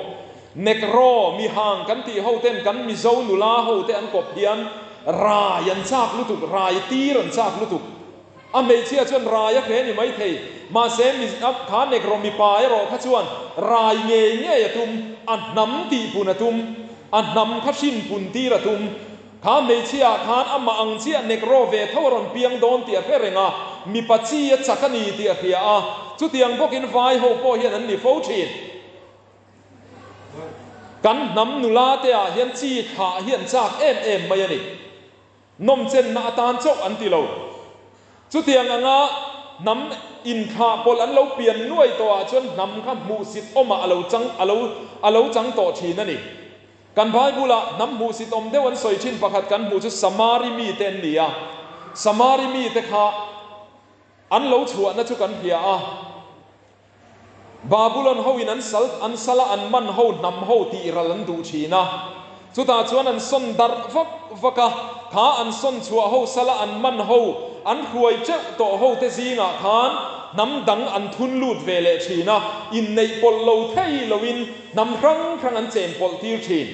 Negro, mihang kan tih ho ten kan Mizo nula ho te an kawp hian rai an chak lutuk, rai tir an chak lutuk. A hmeichhia chuan rai a hre ni mai thei, mahse mi kha Negro mipa erawh kha chuan rai ngei ngei a tum, a hnam tihpun a tum, a hnam kha hrinpun tir a tum. Kha hmeichhia ah khan amah ang chiah Negro ve tho a rawn piang dawn tih a hre reng a, mipa chi a chak a ni tih a hria a, chutiang bawkin vai ho pawh hian an ni fo thin. Kan hnam nula te ah hian chi thlah hi an chak em em mai a ni. Nawmchenna atan chauh an ti lo. Chutiang anga hnam inthlah pawlh an lo pian nuai tawhah chuan hnam kha hmuhsit awmah a lo chang a lo a lo chang tawh thin a ni. Kan Bible-ah hnam hmuhsit awm deuh an sawi thin pakhat kan hmuh chu Samari mite an ni a. Samari mite kha an lo chhuahna chu kan hria a. Babulon hoin an sal an sala an man ho hnam ho tih ral an duh thin a. Chutah chuan an sawn darh vak vak a, kha an sawn chhuah ho sala an man ho an hruai teuh tawh ho te zingah khan hnam dang an thun lut ve leh thin a, inneih pawlh lo thei loin hnam hrang hrang an chen pawlh tir thin.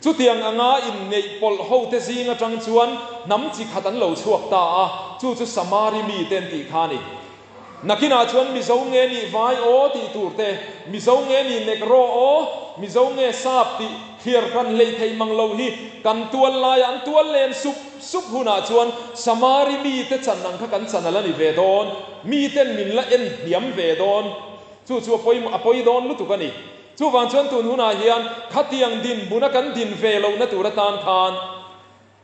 Chutiang anga inneih pawlh ho te zing atang chuan hnam chi khat an lo chhuak ta a, chu chu Samari mite an tih kha a ni. Nakinah chuan Mizo nge nih vai aw tih tur te, Mizo nge nih Negro aw, Mizo nge Sap tih thliar hran hlei thei mang lo hi kan tual laia an tual len sup sup hunah chuan Samari mite chan ang kha kan chan a la ni ve dawn, miten min la en hniam ve dawn. Chu chu a pawi a pawi dawn lutuk a ni. Chuvang chuan tun hunah hian khatiang dinhmuna kan din ve lohna tur atan khan,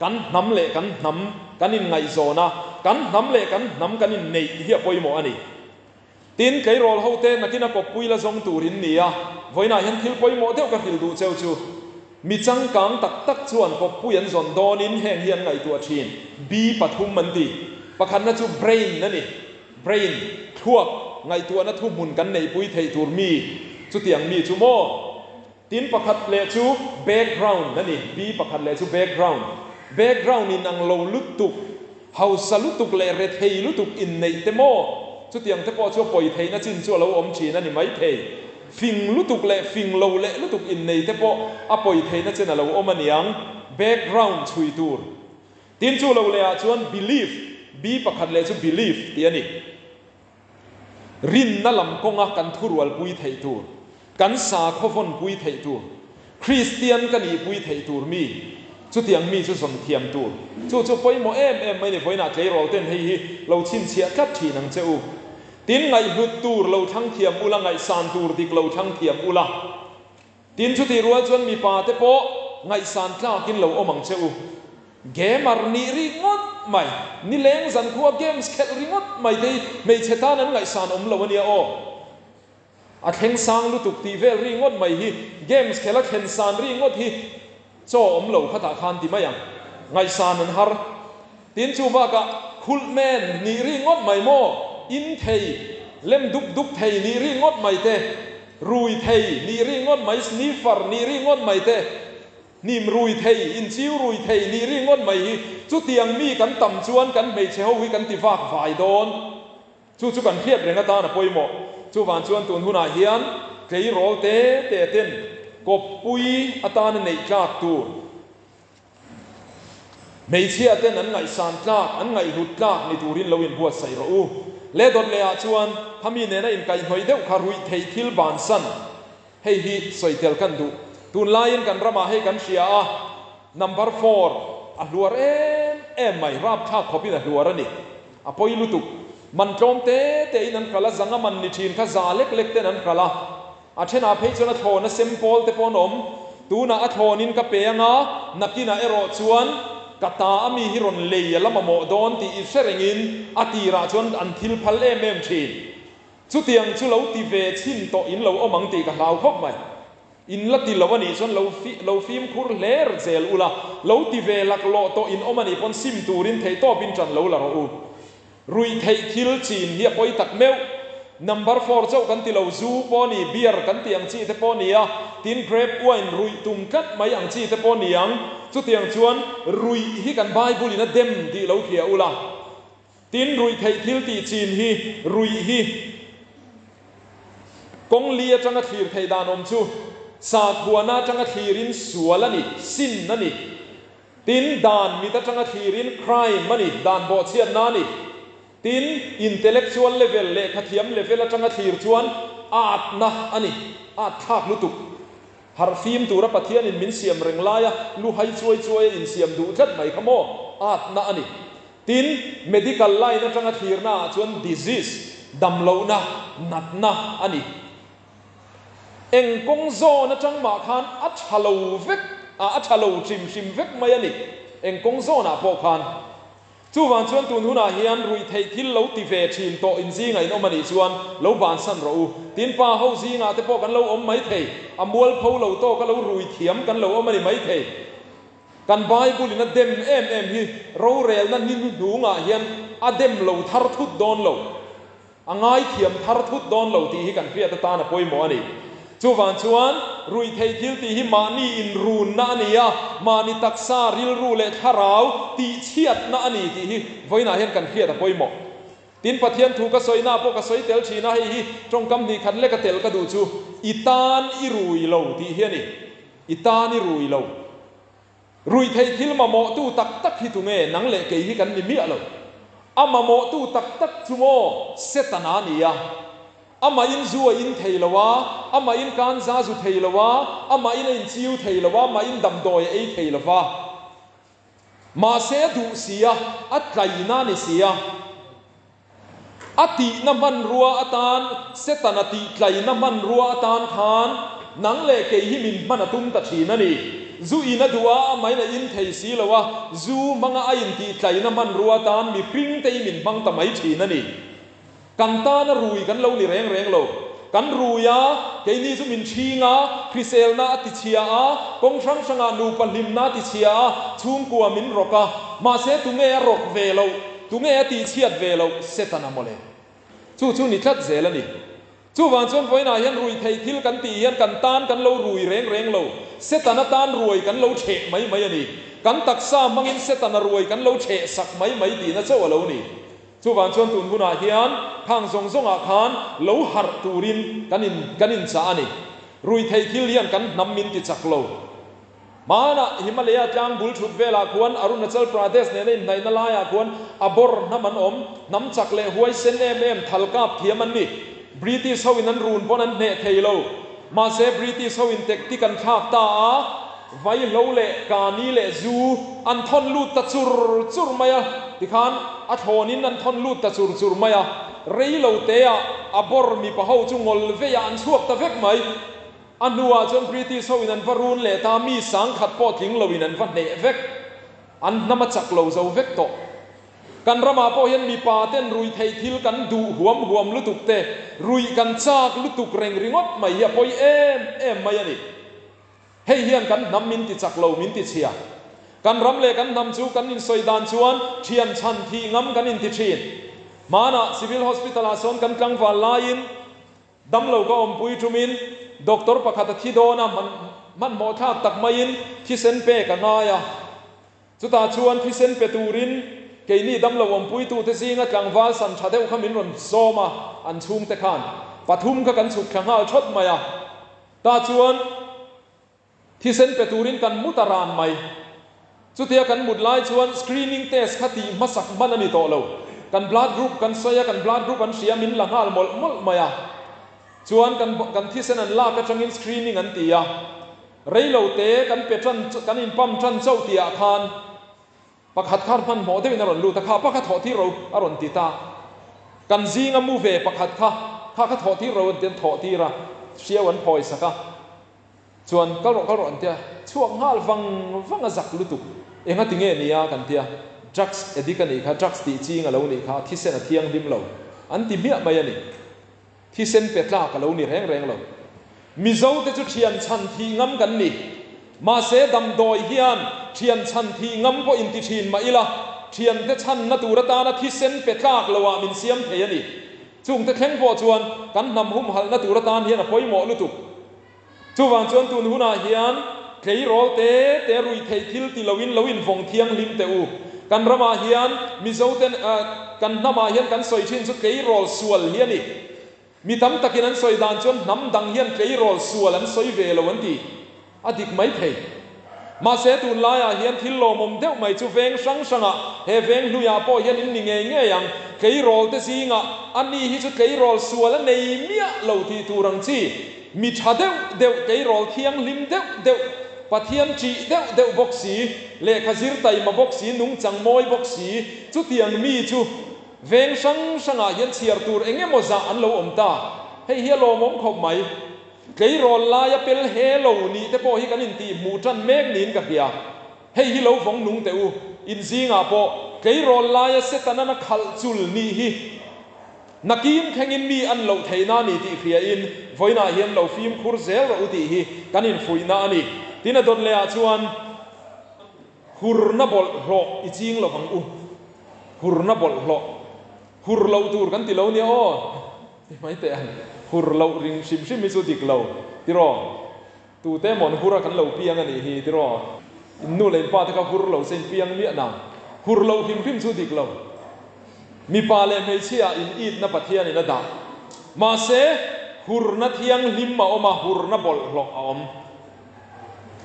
Kan hnam leh kan hnam kan inngaihzawn a, kan hnam leh kan hnam kan inneih hi a pawimawh a ni. Tin, tleirawl hote nakin a kawppui la zawng tur in ni a, vawiinah hian thil pawimawh deuh ka hrilh duh cheu chu, mi changkang tak tak chuan kawppui an zawn dawnin heng hi an ngaihtuah thin, B pathum an ti. Pakhatna chu brain a ni, brain, thluak, ngaihtuahna thuhmun kan neihpui theih tur mi, chutiang mi chu maw? Tin pakhat leh chu background a ni, B pakhat leh chu background. Background in ang lo lutuk, hausa lutuk leh rethei lutuk inneih te maw? Chutiang te pawh chu a pawi theihna chin chu a lo awm thin a ni maithei. Fing lutuk leh fing lo leh lutuk innei te pawh a pawi theihna chin a lo awm a niang, background chhui tur. Tin chu lo leh ah chuan belief, B pakhat leh chu belief tih a ni. Rinna lam kawnga kan thurualpui theih tur, kan sakhaw vawnpui theih tur, Kristian ka nihpui theih tur mi, chutiang mi chu zawn thiam tur. Chu chu pawimawh em em mai ni, vawiinah tleirawl ten hei hi lo chhinchhiah tlat thin ang che u. Tin, ngaihhlut tur lo thlang thiam ula, ngaihsan tur dik lo thlang thiam ula. Tin, chutih rual chuan mipa te pawh ngaihsan tlakin lo awm ang che u. Gamer nih ringawt mai, nileng zankhua games khelh ringawt mai te hi hmeichhe tan an ngaihsan awm lo a nia aw. A thleng sang lutuk tih vel ringawt mai hi games khelh a thlen san ringawt hi chaw awm lo khatah khan ti mai ang. Ngaihsan an har. Tin, chu bakah khulh men nih ringawt mai maw, in thei, lem dup dup thei nih ringawt mai te, rui thei nih ringawt mai, sniffer nih ringawt mai te. Hnim rui thei, inchiu rui thei nih ringawt mai hi chutiang mi kan tam chuan kan hmeichhe ho hi kan ti vak vai dawn. Chu chu kan hriat reng atan a pawimawh. Chuvang chuan tun hunah hian tleirawl te te ten kawppui atana neih tlak tur, hmeichhia ten an ngaihsan tlak, an ngaihhlut tlak ni turin lo inbuatsaih rawh u. Le dawt lehah chuan khami nena inkaihhnawih deuh kha ruih theih thil bansan Hei hi sawi tel kan duh. Tunlaiin kan ramah hei kan hria a, number four a hluar em em mai, rapthlak khawpin a hluar a ni. A pawi lutuk. Man tlawm te tein an kal a, zanga man ni thin kha za lek lek ten an kal a. A thenah phei chuan a thlawn a sem pawl te pawh an awm. Tunah a thlawnin ka pe anga, nakinah erawh chuan ka ta a mi hi rawn lei a la mamawh dawn tih i hre rengin a tirah chuan an thil phal em em thin. Chutiang chu lo ti ve chhin tawh in lo awm ang tih ka hlau khawp mai. In la ti lo a nih chuan lo lo fimkhur hler zel ula, lo ti ve laklawh tawh in awm a nih pawn sim turin theihtawpin ṭan lo la rawh u. Ruih theih thil chin hi a pawi tak meuh. Number four chauh kan ti lo, zu pawh ni, beer kan tih ang chi te pawh ni a, tin grape wine ruih tum tlat mai ang chi te pawh ni ang. Chutiang chuan ruih hi kan Bible in a dem tih lo hria ula. Tin, ruih theih thil tih chin hi ruih hi kawng li atanga thlir theih dan awm chu sakhuana atanga thlirin sual a ni, sin a ni. Tin, dan mit atanga thlirin crime a ni, dan bawhchhiatna a ni. Tin, intellectual level, lehkhathiam level atanga thlir chuan atna a ni, at thlak lutuk. Harhfim tura Pathianin min siam reng laia lu hai chuai chuai a insiam duh tlat mai kha maw? Atna a ni. Tin, medical line atanga thlirna ah chuan disease, damlohna, natna a ni. Eng kawng zawn atang mah khan a tha lo vek, a tha lo hrim hrim vek mai a ni, eng kawng zawnah pawh khan. Chuvang chuan tun hunah hian ruihtheih thil lo ti ve thin tawh in zingah in awm a nih chuan lo bansan rawh u. Tin, pa ho zingah te pawh kan lo awm mai thei, a mualpho lo tawka lo rui thiam kan lo awm a ni mai thei. Kan Bible in a dem em em hi rorelna ni hnuhnungah hian a dem lo thar thut dawn lo, a ngaithiam thar thut dawn lo tih hi kan hriat atan a pawimawh a ni. Chuvang chuan ruihtheih thil tih hi mahni inrunna a ni a, mahni taksa, rilru leh thlarau tihchhiatna a ni tih hi vawiinah hian kan hriat a pawimawh. Tin, Pathian thu ka sawina pawh ka sawi tel thin a, hei hi tawngkam hnih khat leka tel ka duh chu, I tan i rui lo tih hi a ni. I tan i rui lo. Ruihtheih thil mamawhtu tak tak hi tunge? Nang leh kei hi kan ni miah lo. A mamawhtu tak tak chu maw Setana a ni a. Amahin zu a in thei lo a, amahin kanza zu thei lo a, amahin a inchiu thei lo a, amahin damdawi a ei thei lo va. Mahse a duh si a, a tlaina a ni si a. A tihna hmanrua atan, Setana tihtlaina hmanrua atan khan nang leh kei hi min hman a tum ta thin a ni. Zu in a duh a, amahin a in thei si lo a, zu hmanga a intihtlaina hmanrua atan mihring te hi min hmang ta mai thin a ni. Kan tana rui kan lo ni reng reng lo. Kan rui a, keini chu min chhing a, hriselna a tichhia a, kawng hrang hrangah nupa hlimna a tichhia a, chhungkua min rawk a. Mahse tunge a rawk ve loh, tunge a tihchhiat ve loh Setana mawle. Chu chu ni tlat zel a ni. Chuvang chuan vawiinah hian rui theih thil kan tih hian kan tan kan lo rui reng reng lo. Setana tan ruai kan lo chheh mai mai a ni. Kan taksa hmangin Setana ruai kan lo chheh sak mai mai tihna chauh a lo ni. Chuvang chuan tun hunah hian khang zawng zawngah khan lo harh turin kan in kan inchah a ni. Ruihtheih thil hian kan hnam min ti chak lo. Hmanah Himalaya tlang bul thut velah khuan Arunachal Pradesh nena inhnaihna laiah khuan a bawr hnam an awm. Hnam chak leh huaisen em em thal kap thiam an ni. British ho in an run pawn an hneh thei lo. Mahse British ho in tactic an thlak ta a, vaihlo leh kani leh zu an thawn lut ta chur chur mai a, tikhan a thlawn in an thawn lut ta chur chur mai a, rei lo te ah a bawr mipa ho chu ngawl vei ah an chhuak ta vek mai. A hnuah chuan British ho in an va run leh ta, mi sangkhat pawh tling lo in an va hneh vek, an hnam a chak lo zo vek tawh. Kan ramah pawh hian mipa ten ruih theih thil kan duh huam huam lutuk te, ruih kan chak lutuk reng ringawt mai hi a pawi em em mai a ni. Hei hian kan hnam min ti chak lo, min ti chhia. Kan ram leh kan hnam chu kan insawi dan chuan thian chhan thih ngam kan inti thin. Hmanah Civil Hospital ah sawn kan tlangval laiin, Damlo ka awmpui ṭumin doctor pakhat a thi dawn a, hman Hmanhmawh thlak tak maiin thisen pek a ngai a. Chutah chuan thisen pe turin keini damlo awmpuitute zinga tlangval san tha deuh kha min rawn sawm a, an chhungte khan pathum kha kan chhuk thla nghal thawt mai a. Tah chuan thisen pe turin kan mut a ran mai. Chutia kan mut lai chuan screening test kha tih hmasak hman a ni tawh lo. Kan blood group kan sawi a, kan blood group an hria min la nghal mawlh mawlh mai a. Chuan kan kan thisen an lak atangin screening an ti a. Rei lo te kan pe tan kan in pump tan chauh tih ah khan pakhat kha hmanhmawh deuhin a rawn lut a, kha pa kha thawh tir ro a rawn ti ta. Kan zinga mu ve pakhat kha kha kha thawh tir ro an ti an thawh tir a, hriau an phawi sak a. Chuan kal rawh kal rawh an tia, chhuak nghal vang vang a zak lutuk. Enga ti nge nia kan tia, drugs addict a nih kha, drugs tih ching a lo nih kha, thisen a thianghlim lo an ti hmiah mai a ni. Thisen pe tlak a lo ni reng reng lo. Mizo te chu thian chhan thih ngam kan ni. Mahse damdawi hian thian chhan thih ngam pawh inti thin mah ila, thiante chhanna tur atana thisen pe tlak lo ah min siam thei a ni. Chungte thleng pawh chuan kan hnam humhalhna tur atan hian a pawimawh lutuk. Chuvang chuan tun hunah hian tleirawl te te ruih theih thil ti loin lo invawng thianghlim teh u. Kan ramah hian Mizoten kan hnamah hian kan sawi thin chu tleirawl sual hi a ni. Mi tam takin an sawi dan chuan hnam dang hian tleirawl sual an sawi ve lo an ti. A dik mai thei. Mahse tunlaiah hian thil lawmawm deuh mai chu veng hrang hrangah, he veng hluiah pawh hian in ni ngei ngei ang, tleirawl te zingah a ni hi chu tleirawl sual a nei miah lo tih tur ang chi, mi tha deuh deuh, tleirawl thianghlim deuh deuh, Pathian ṭih deuh deuh bawk si, lehkha zir taima bawk si, nungchang mawi bawk si, chutiang mi chu veng hrang hrangah hian chhiar tur eng emaw zah an lo awm ta. Hei hi a lawmawm khawp mai. Tleirawl laia pel he lo nih te pawh hi kan intih hmuh tan mek niin ka hria. Hei hi lo vawng nung teh u, in zingah pawh tleirawl laia Setanan a khalh chul nih hi nakin thlengin mi an loh theihna a ni tih hriain vawiinah hian lo fimkhur zel rawh u tih hi kan infuihna a ni. Tin a dawt lehah chuan hurna bawlhhlawh i ching lovang u. Hurna bawlhhlawh. Hur loh tur kan ti lo nia aw. Ti mai teh ang. Hur loh ring hrim hrim hi chu dik lo. Tiraw? Tute emaw an hur a kan lo piang a nih hi tiraw? In nu leh in pa te kha hur lo se in piang miah nang. Hur loh hrim hrim chu dik lo. Mipa leh hmeichhia in itna Pathian in a dah. Mahse, hurna thianghlim a awm a, hurna bawlhhlawh a awm.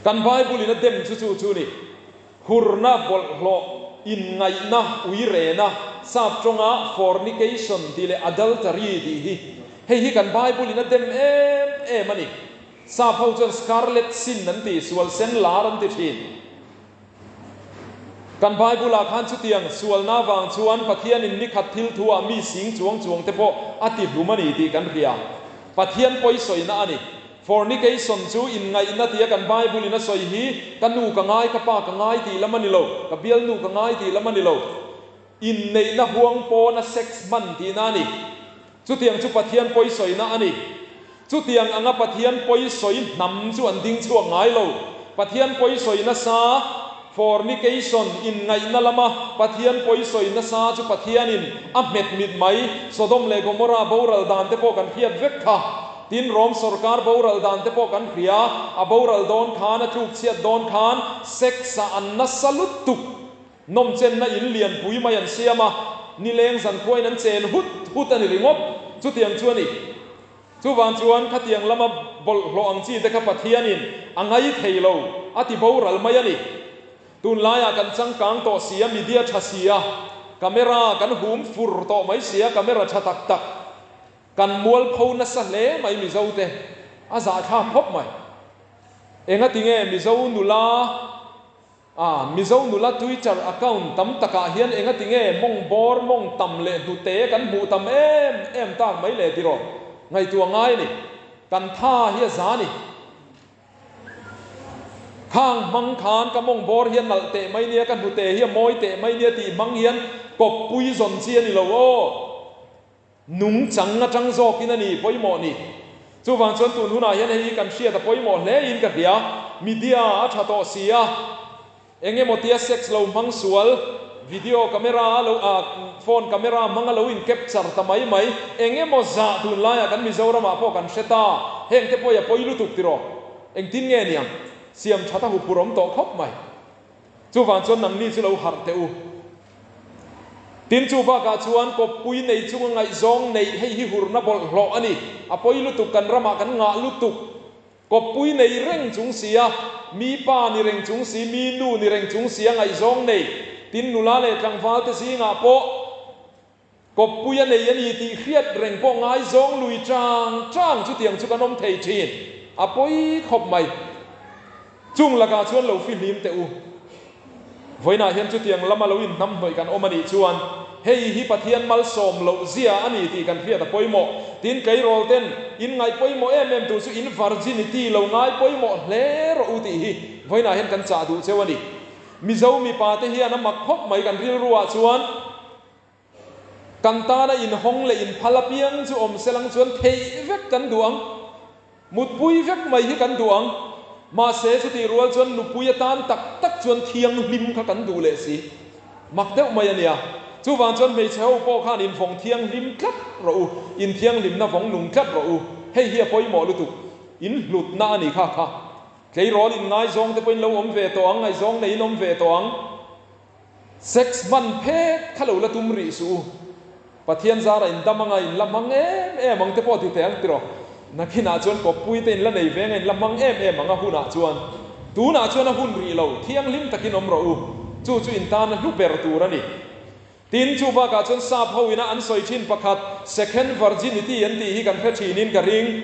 Kan Bible in a dem chu chu chu ni. Hurna, bawlhhlawh, inngaihna, uirena, sap tawnga fornication tih leh adultery tih hi, hei hi kan Bible in a dem em em a ni. Sap ho chuan scarlet sin an ti, sual sen lar an ti thin. Kan Bible ah khan chutiang sualna vang chuan Pathianin nikhat thil thu ah mi sing chuang chuang te pawh a ti hlum a ni tih kan hria. Pathian pawisawina a ni. Fornication chu inngaihna tia kan Bible in a sawi hi ka nu ka ngai, ka pa ka ngai tih lam a ni lo, ka bialnu ka ngai tih lam a ni lo. Inneihna huang pawna sex hman tihna a ni. Chutiang chu Pathian pawisawina a ni. Chutiang anga Pathian pawisawi hnam chu an ding chhuak ngai lo. Pathian pawisawi nasa, fornication, inngaihna lama Pathian pawisawi nasa chu Pathianin a hmet mit mai. Sodom leh Gomorrah boral dan te pawh kan hriat vek kha. Tin, Rom sawrkar boral dan te pawh kan hria, a boral dawn khan, a tluk chhiat dawn khan sex ah an nasa lutuk. Nawmchenna in lianpui mai an siam a, nileng zankhuain an chen hut hut a ni ringawt. Chutiang chu a ni. Chuvang chuan khatiang lama bawlhhlawh ang chi te kha Pathianin a ngai thei lo, a ti boral mai a ni. Tunlaiah kan changkang tawh si a, media tha si a, camera kan hum fur tawh mai si a, camera tha tak tak. Kan mualpho nasa hle mai Mizo te, a zahthlak khawp mai. Enga tinge Mizo nula a Mizo nula Twitter account tam takah hian enga tinge mawng bawr, mawng tam leh hnute kan hmuh tam em em tak mai le tiraw? Ngaihtuah ngai a ni. Kan tha hi a za ni. Khang hmang khan ka mawng bawr hian nalh teh mai nia, ka hnute hi a mawi teh mai nia tih hmang hian kawppui zawn chi a ni lo aw. Nungchang atang zawkin a ni pawimawh ni. Chuvang chuan tun hunah hian hei hi kan hriat a pawimawh hle in ka hria. Media a tha tawh si a, eng emaw tia sex lo hmang sual, video camera a lo ah phone camera hmang a lo in capture ta mai mai, eng emaw zah tunlaiah kan Mizoramah pawh kan hre ta. Heng te pawh hi a pawi lutuk tiraw? Engtin nge niang? Siam that a huphurh awm tawh khawp mai. Chuvang chuan nangni chu lo harh teh u. Tin, chu bakah chuan kawppui nei chunga ngaihzawng neih hei hi hurna bawlhhlawh a ni. A pawi lutuk kan ramah kan ngah lutuk. Kawppui nei reng chung sia, mi pa ni reng chung si, mi nu ni reng chung sia ngaihzawng nei. Tin, nula leh tlangval te zingah pawh kawppui a nei a ni tih hriat reng pawh ngaizawng lui chang chang chutiang chu kan awm thei thin. A pawi khawp mai. Chung lakah chuan lo fihlim teh u. Vawiinah hian chutiang lama lo inhnamhnawih kan awm a nih chuan hei hi Pathian malsawm loh zia a ni tih kan hriat a pawimawh. Tin, tleirawl ten in ngaih pawimawh em em tur chu in virginity lo ngai pawimawh hle rawh u tih hi vawiinah hian kan chah duh cheu a ni. Mizo mipa te hian a mak khawp mai kan rilru ah chuan Kan tana inhawng leh inphal apiang chu awm selang chuan theih vek kan duh ang. Mutpui vek mai hi kan duh ang. Mahse, chutih rual chuan nupui atan tak tak chuan thianghlim kha kan duh leh si. Mak deuh mai a nia. Chuvang chuan hmeichhe ho pawh khan invawng thianghlim tlat rawh u, inthianghlimna vawng nung tlat rawh u. Hei hi a pawimawh lutuk. Inhlutna a ni kha kha. Tleirawl inngaizawng te pawhin lo awm ve tawh ang, ngaihzawng neiin awm ve tawh ang. Sex hman phet kha lo la tum rih suh u. Pathian zara in dam anga in la hmang em em ang te pawh ti teh ang tiraw. Nakinah chuan kawppui te in la nei ve anga in la hmang em em ang a hunah chuan. Tunah chuan a hun rih lo, thianghlim takin awm rawh u. Chu chu in tana hlu ber tur a ni. Tin, chu bakah chuan sap ho ina an sawi thin pakhat second virginity an tih hi kan hre thinin ka ring.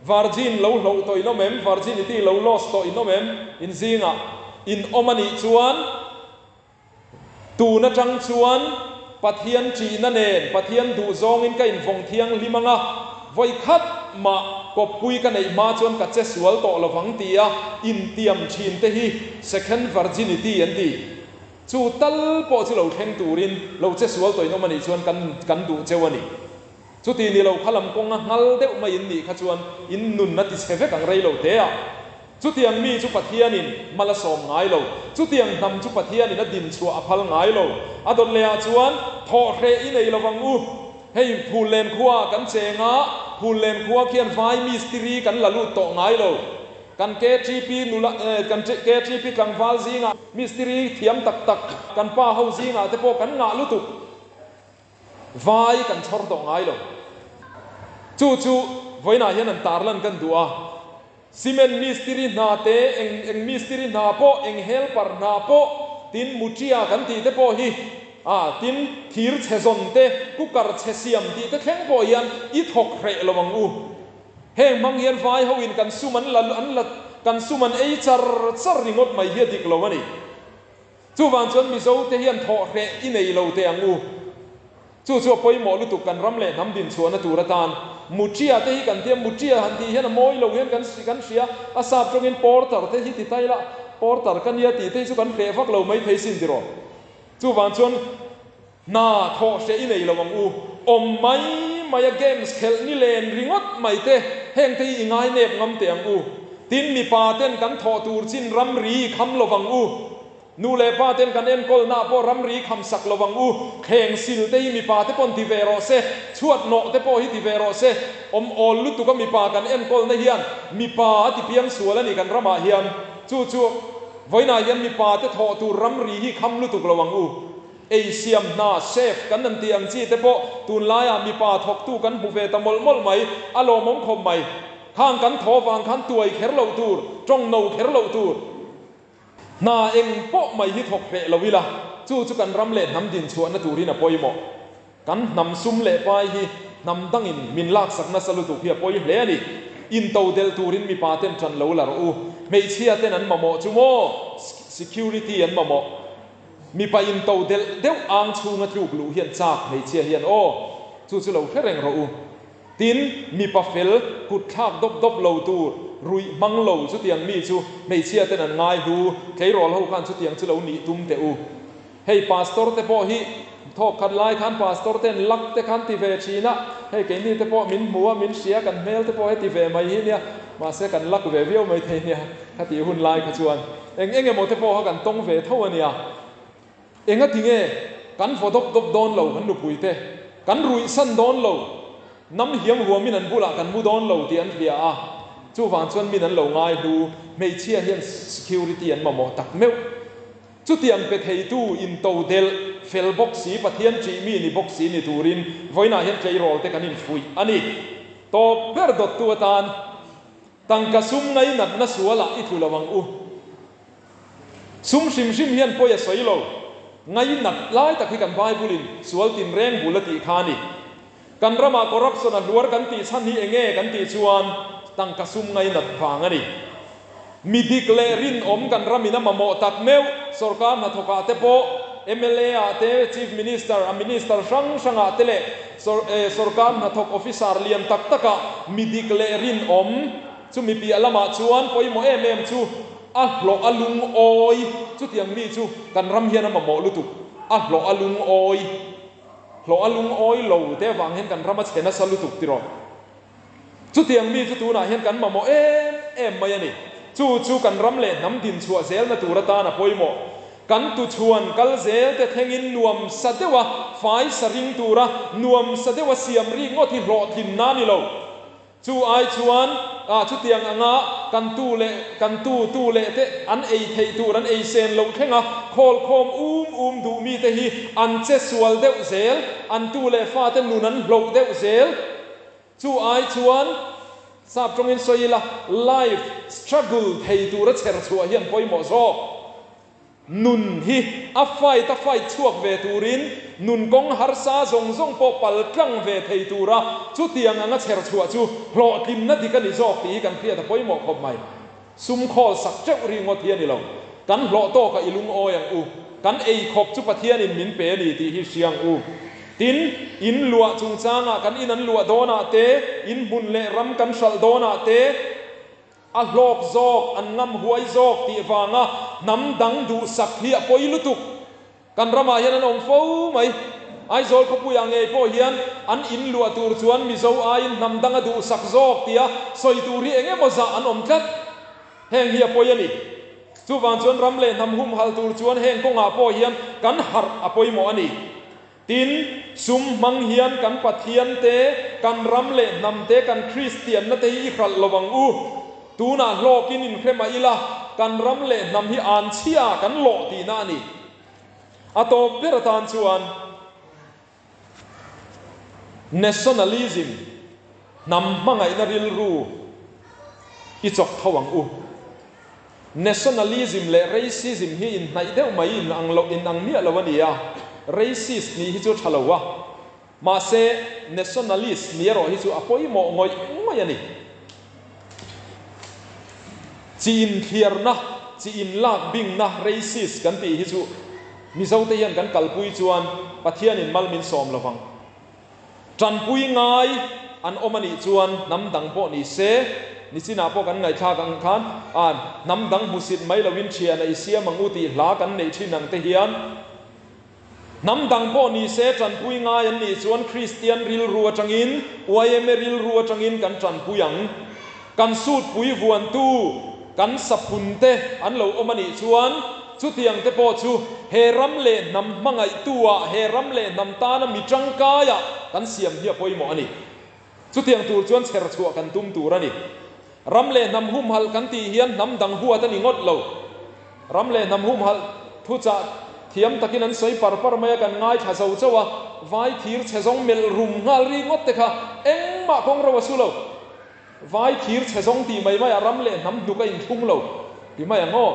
Virgin lo hloh tawh in awm em? Virginity lo lost tawh in awm em? In zingah in awm a nih chuan tun atang chuan Pathian ṭihna nen Pathian duh zawngin ka invawng thianghlim ang a, vawi khat mah kawppui ka neih hma chuan ka che sual tawh lovang tia intiam ṭhin te hi second virginity an ti. Chu tal pawh chu lo thleng turin lo che sual tawh in awm a nih chuan kan kan duh cheu a ni. Chuti ni lo kha lam kawnga nghal deuh mai in nih kha chuan in nun a ti chhe vek ang rei lo te a. Chutiang mi chu Pathianin mal a sawm ngai lo. Chutiang hnam chu Pathianin a din chhuah a phal ngai lo. A dawt leh ah chuan thawh hreh i nei lo vang u. Hei Phullen khua ah kan cheng a, Phullen khua khian vai mistiri kan la lut tawh ngai lo. Kan KTP nula kan KTP tlangval zingah mistiri thiam tak tak kan pa ho zingah te pawh kan ngah lutuk. Vai kan chhawr tawh ngai lo. Chu chu vawiinah hian an tarlan kan duh a. Cement mistiri hna te, eng eng mistiri hna pawh, eng helper hna pawh, tin mutia kan tih te pawh hi, ah tin thir chhe zawn te, cooker chhe siam tih te thleng pawh hian i thawk hreh lo ang u. Heng hmang hian vai ho in kan sum an la an la kan sum an ei char char ringawt mai hi a dik lo a ni. Chuvang chuan Mizo te hian thawh hreh i nei lo teh ang u. Chu chu a pawimawh lutuk kan ram leh hnam din chhuahna tur atan. Mutia te hi kan tia, Mutia han tih hian a mawi lo hian kan kan hria, a sap tawngin porter te hi ti ta ila, porter ka nia tih te hi chu kan hreh vak lo mai thei sin tiraw. Chuvang chuan hna thawh hreh i nei lo ang u. Awm mai mai a games khelh ni len ringawt mai te heng te hi i ngai nep ngam teh ang u. Tin mipa ten kan thawh tur chin ramri i kham lo vang u. Nu leh pa ten kan enkawlna pawh ramri kham sak lo vang u. Thleng sil te hi mipa te pawn ti ve rawh se, chhuat nawh te pawh hi ti ve rawh se. Awm awl lutuk a mipa kan enkawlna hian mipa a ti piang sual a ni kan ramah hian. Chu chu vawiinah hian mipa te thawh tur ramri hi kham lutuk lo ang u. Ei siam hna, chef, kan an tih ang chi te pawh tunlaiah mipa thawktu kan hmu ve ta mawlh mawlh mai, a lawmawm khawp mai. Khang kan thaw vang khan tuai kher loh tur, tawng no kher loh tur. Hna eng pawh mai hi thawk hreh lo ila, chu chu kan ram leh hnam din chhuahna turin a pawimawh. Kan hnam sum leh pai hi hnam dangin min laksak nasa lutuk hi a pawi hle a ni. Into delh turin mipa ten ṭan lo la rawh u. Hmeichhia ten an mamawh chu maw? Security an mamawh. Mipa into delh deuh ang chhunga tluk luh hian chak hmeichhia hian aw, chu chu lo hre reng rawh u. Tin, mipa fel, kut thlak dawp dawp lo tur, ruih hmang lo chutiang mi chu hmeichhia ten an ngai hlu, tleirawl ho khan chutiang chu lo nih tum teh u. Hei pastor te pawh hi thawk khat lai khan pastor ten luck te khan ti ve thin a, hei keini te pawh min hmu a, min hria, kan hmel te pawh heti ve mai hi nia, mahse kan luck ve viau mai thei nia, khatih hun lai kha chuan eng eng emaw te pawh kha kan tawng ve tho a nia. Enga ti nge kan vaw dawp dawp dawn lo kan nupui te, kan ruih san dawn lo, nam hiam huamin an bulah kan mu dawn lo tih an hria a. Chuvang chuan min an lo ngai hlu, hmeichhia hian security an mamawh tak meuh. Chutiang pe theitu intodelh fel bawk si, Pathian ṭih mi ni bawk si ni turin vawiinah hian tleirawl te kan infuih a ni. Tawp ber dawttu atan tangka sum ngainatna sualah i tlu lo ang u. Sum hrim hrim hian pawi a sawi lo. Ngainat lai tak hi kan Bible-in sual tinreng bul a tih kha a ni. Kan ramah corruption a hluar kan tih chhan hi enge kan tih chuan tangka sum ngainat vang a ni. Mi dik leh rinawm kan ramin a mamawh tak meuh, sorkar hnathawkah te pawh, mla ah te, Chief Minister, a Minister hrang hrangah te leh sorkar hnathawk officer lian tak takah mi dik leh rinawm chu mi piah lamah chuan pawimawh em em chu a hlawh a lungawi, chutiang mi chu kan ram hian a mamawh lutuk, a hlawh a lungawi. Hlawh a lungawi lo te vang hian kan ram a chhe nasa lutuk tiraw? Chutiang mi chu tunah hian kan mamawh em em mai a ni. Chu chu kan ram leh hnam dinchhuah zelna tur atan a pawimawh. Kan tuchhuan kal zel te thlengin nuam sa deuha fai sa ring tura nuam sa deuha siam rik ngawt hi hlawhtlinna a ni lo. Chu ai chuan ah chutiang anga kan tu leh kan tu tu leh te an ei theih tur an ei sen loh thleng a, khawl khawm um um duh mi te hi an che sual deuh zel, an tu leh fa te nun an hloh deuh zel. Chu ai chuan sap tawngin sawi ila life struggle thei tura chher chhuah hi an pawimawh zawk. Nun hi a fight a fight chhuak ve turin nun kawng harsa zawng zawng pawh pal tlang ve thei tura chutiang anga chher chhuah chu hlawhtlinna dik a ni zawk tih hi kan hriat a pawimawh khawp mai. Sum khawl sak teuh ri ngawt hi a ni lo. Kan hlawh tawkah i lungawi ang u. Kan ei khawp chu Pathianin min pe a ni tih hi hria ang u. Tin, in luah chungchangah kan in an luah dawnah te, in hmun leh ram kan hralh dawnah te, A hlawk zawk, an ngam huai zawk tih vanga hnam dang duhsak hi a pawi lutuk. Kan ramah hian an awm fo mai. Aizawl khawpuiah ngei pawh hian an in luah tur chuan Mizo aiin hnam dang a duhsak zawk tia sawi tur hi eng emaw zah an awm tlat. Heng hi a pawi a ni. Chuvang chuan ram leh hnam humhalh tur chuan heng kawngah pawh hian kan harh a pawimawh a ni. Tin, sum hmang hian kan Pathian te, kan ram leh hnam te, kan Kristianna te hi i hralh lo ang u. Tunah hlawkin inhre mah ila, kan ram leh hnam hi an chhia kan lawh tihna a ni. A tawp ber atan chuan Nationalism, hnam hmangaihna rilru i chawk tho ang u. Nationalism leh racism hi inhnaih deuh mai in ang loh in ang miah lo a ni a, racist nih hi chu tha lo a, mahse nationalist nih erawh hi chu a pawimawh ngawih ngawih a ni. Chi inthliarna, chi inlak bingna racist kan tih hi chu Mizote hian kan kalpui chuan Pathianin mal min sawm lovang. Tanpui ngai an awm a nih chuan hnam dang pawh ni se, nichinah pawh kan ngaihthlak ang khan a hnam dang hmusit mai loin thian a i siam ang u tih hla kan neih thin ang te hian hnam dang pawh ni se tanpui ngai an nih chuan Kristian rilru atangin yma rilru atangin kan tanpui ang. Kan sutpui vuantu kan saphun te an lo awm a nih chuan chutiang te pawh chu he ram leh hnam hmangaihtu-ah, he ram leh hnam tana mi tangkaiah kan siam hi a pawimawh a ni. Chutiang tur chuan chher chhuah kan tum tur a ni. Ram leh hnam humhalh kan tih hian hnam dang huat a ni ngawt lo. Ram leh hnam humhalh thuchah thiam takin an sawi par par mai a, kan ngaithla zo chauh a, vai thir chhe zawng melh rum nghal ri ngawt te kha engmah kawng ro a su lo. Vai thir chhe zawng tih mai maiah ram leh hnam hnuk a inthlung lo ti mai ang aw.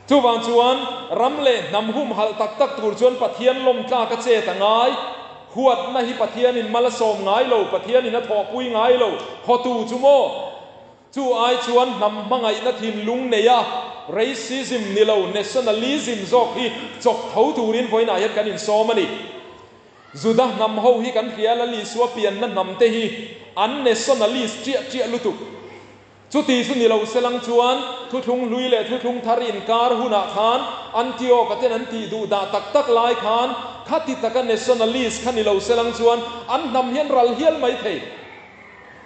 Chuvang chuan ram leh hnam humhalh tak tak tur chuan Pathian lawm tlak a chet a ngai. Huatna hi Pathianin mal a sawm ngai lo, Pathianin a thawhpui ngai lo, hawtu chu maw? Chu ai chuan hnam hmangaihna thinlung neia racism ni lo nationalism zawk hi chawk tho turin vawiinah hian kan insawm a ni. Juda hnam ho hi kan hria Lal Isua pianna hnam te hi an nationalist chiah chiah lutuk. Chuti chu ni lo selang chuan thuthlung hlui leh thuthlung thar inkar hunah khan Antioch-a ten an tih duh dah tak tak lai khan khati taka nationalist kha ni lo selang chuan an hnam hian ral hial mai thei.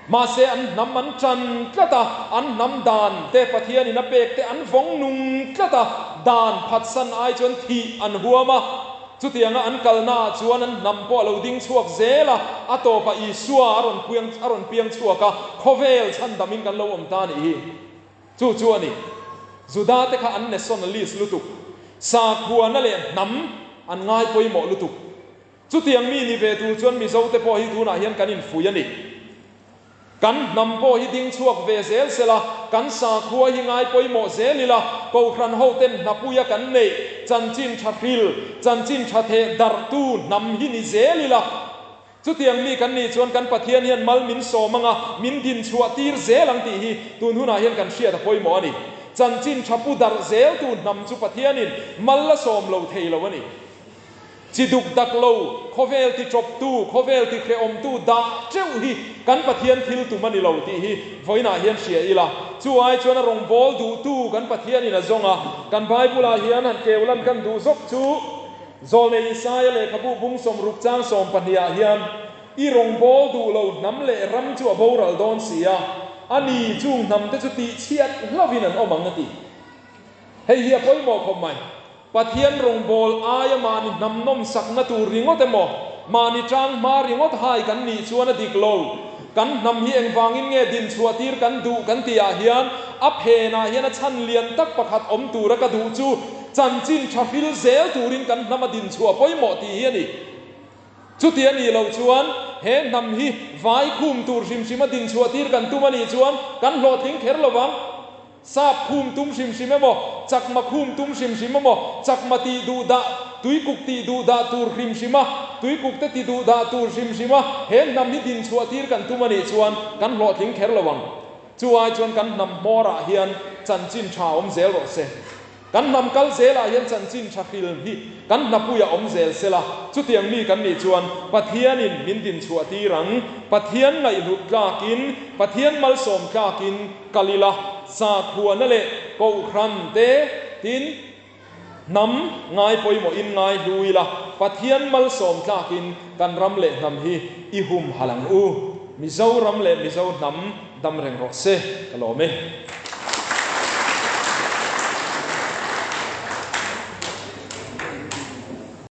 Mahse an hnam an tan tlat a, an hnam dan te Pathianin a pek te an vawng nung tlat a, dan phatsan ai chuan thih an huam a. Chutianga an kalnaah chuan an hnam pawh a lo ding chhuak zel a, a tawpah Isua a rawn puiang a rawn piang chhuak a, khawvel chhandamin kan lo awm ta a nih hi. Chu chu a ni. Juda te kha an nationalist lutuk. Sakhuana leh hnam an ngai pawimawh lutuk. Chutiang mi ni ve tur chuan Mizo te pawh hi tunah hian kan infuih a ni. Kan hnam pawh hi ding chhuak ve zel sela, kan sakhua hi ngai pawimawh zel ila, Kohhran hoten hnapuia kan neih chanchin tha hril, chanchin tha theh darhtu hnam hi ni zel ila. Chutiang mi kan nih chuan kan Pathian hian mal min sawm anga min din chhuah tir zel ang tih hi tun hunah hian kan hriat a pawimawh a ni. Chanchin tha pu darh zeltu hnam chu Pathianin mal la sawm lo thei lo a ni. Chi duk dak lo, khawvel ti ṭawptu, khawvel ti hrehawmtu dah ṭeuh hi kan Pathian thil tum a ni lo tih hi vawiinah hian hria ila. Chu ai chuan a rawngbâwl duhtu kan Pathianin a zawng a, kan Bible-ah hian han keulan kan duh zawk chu Zawlnei Isaia lehkhabu bung 60 chang 12-ah hian, I rawngbâwl duh lo hnam leh ram chu a boral dawn si a, a ni, chung hnamte chu tihchhiat hlauhin an awm ang a ti. Hei hi a pawimawh khawp mai. Pathian rawngbâwl aia mahni hnam nawm sakna tur ringawt emaw, mahni ṭang hma ringawt hai kan nih chuan a dik lo. Kan hnam hi engvangin nge din chhuah tir kan duh kan tihah hian a phenah hian a chhan lian tak pakhat awm tura ka duh chu chanchin ṭha hril zel turin kan hnam a din chhuah pawimawh tih hi a ni. Chuti a nih loh chuan he hnam hi vai khum tur hrim hrim a din chhuah tir kan tum a nih chuan kan hlawhtling kher lo vang. Sap khum tum hrim hrim emaw, chakma khum tum hrim hrim emaw, chakma tih duh dah, tuikuk tih duh dah tur hrim hrim a, tuikuk te ti duh dah tur hrim hrim a, he hnam hi din chhuah tir kan tum a nih chuan kan hlawhtling kher lo ang. Chu ai chuan kan hnam hmawrah hian chanchin tha awm zel rawh se. Kan hnam kal zelah hian chanchin tha hril hi kan hnapuiah awm zel sela, chutiang mi kan nih chuan Pathianin min din chhuah tir ang, Pathian ngaihhlut tlakin, Pathian malsawm tlakin kal ila, sakhuana leh Kohhran te tin hnam ngai pawimawhin ngai hlu ila, Pathian malsawm tlakin kan ram leh hnam hi i humhalh ang u. Mizoram leh Mizo hnam dam reng rawh se, ka lawm e.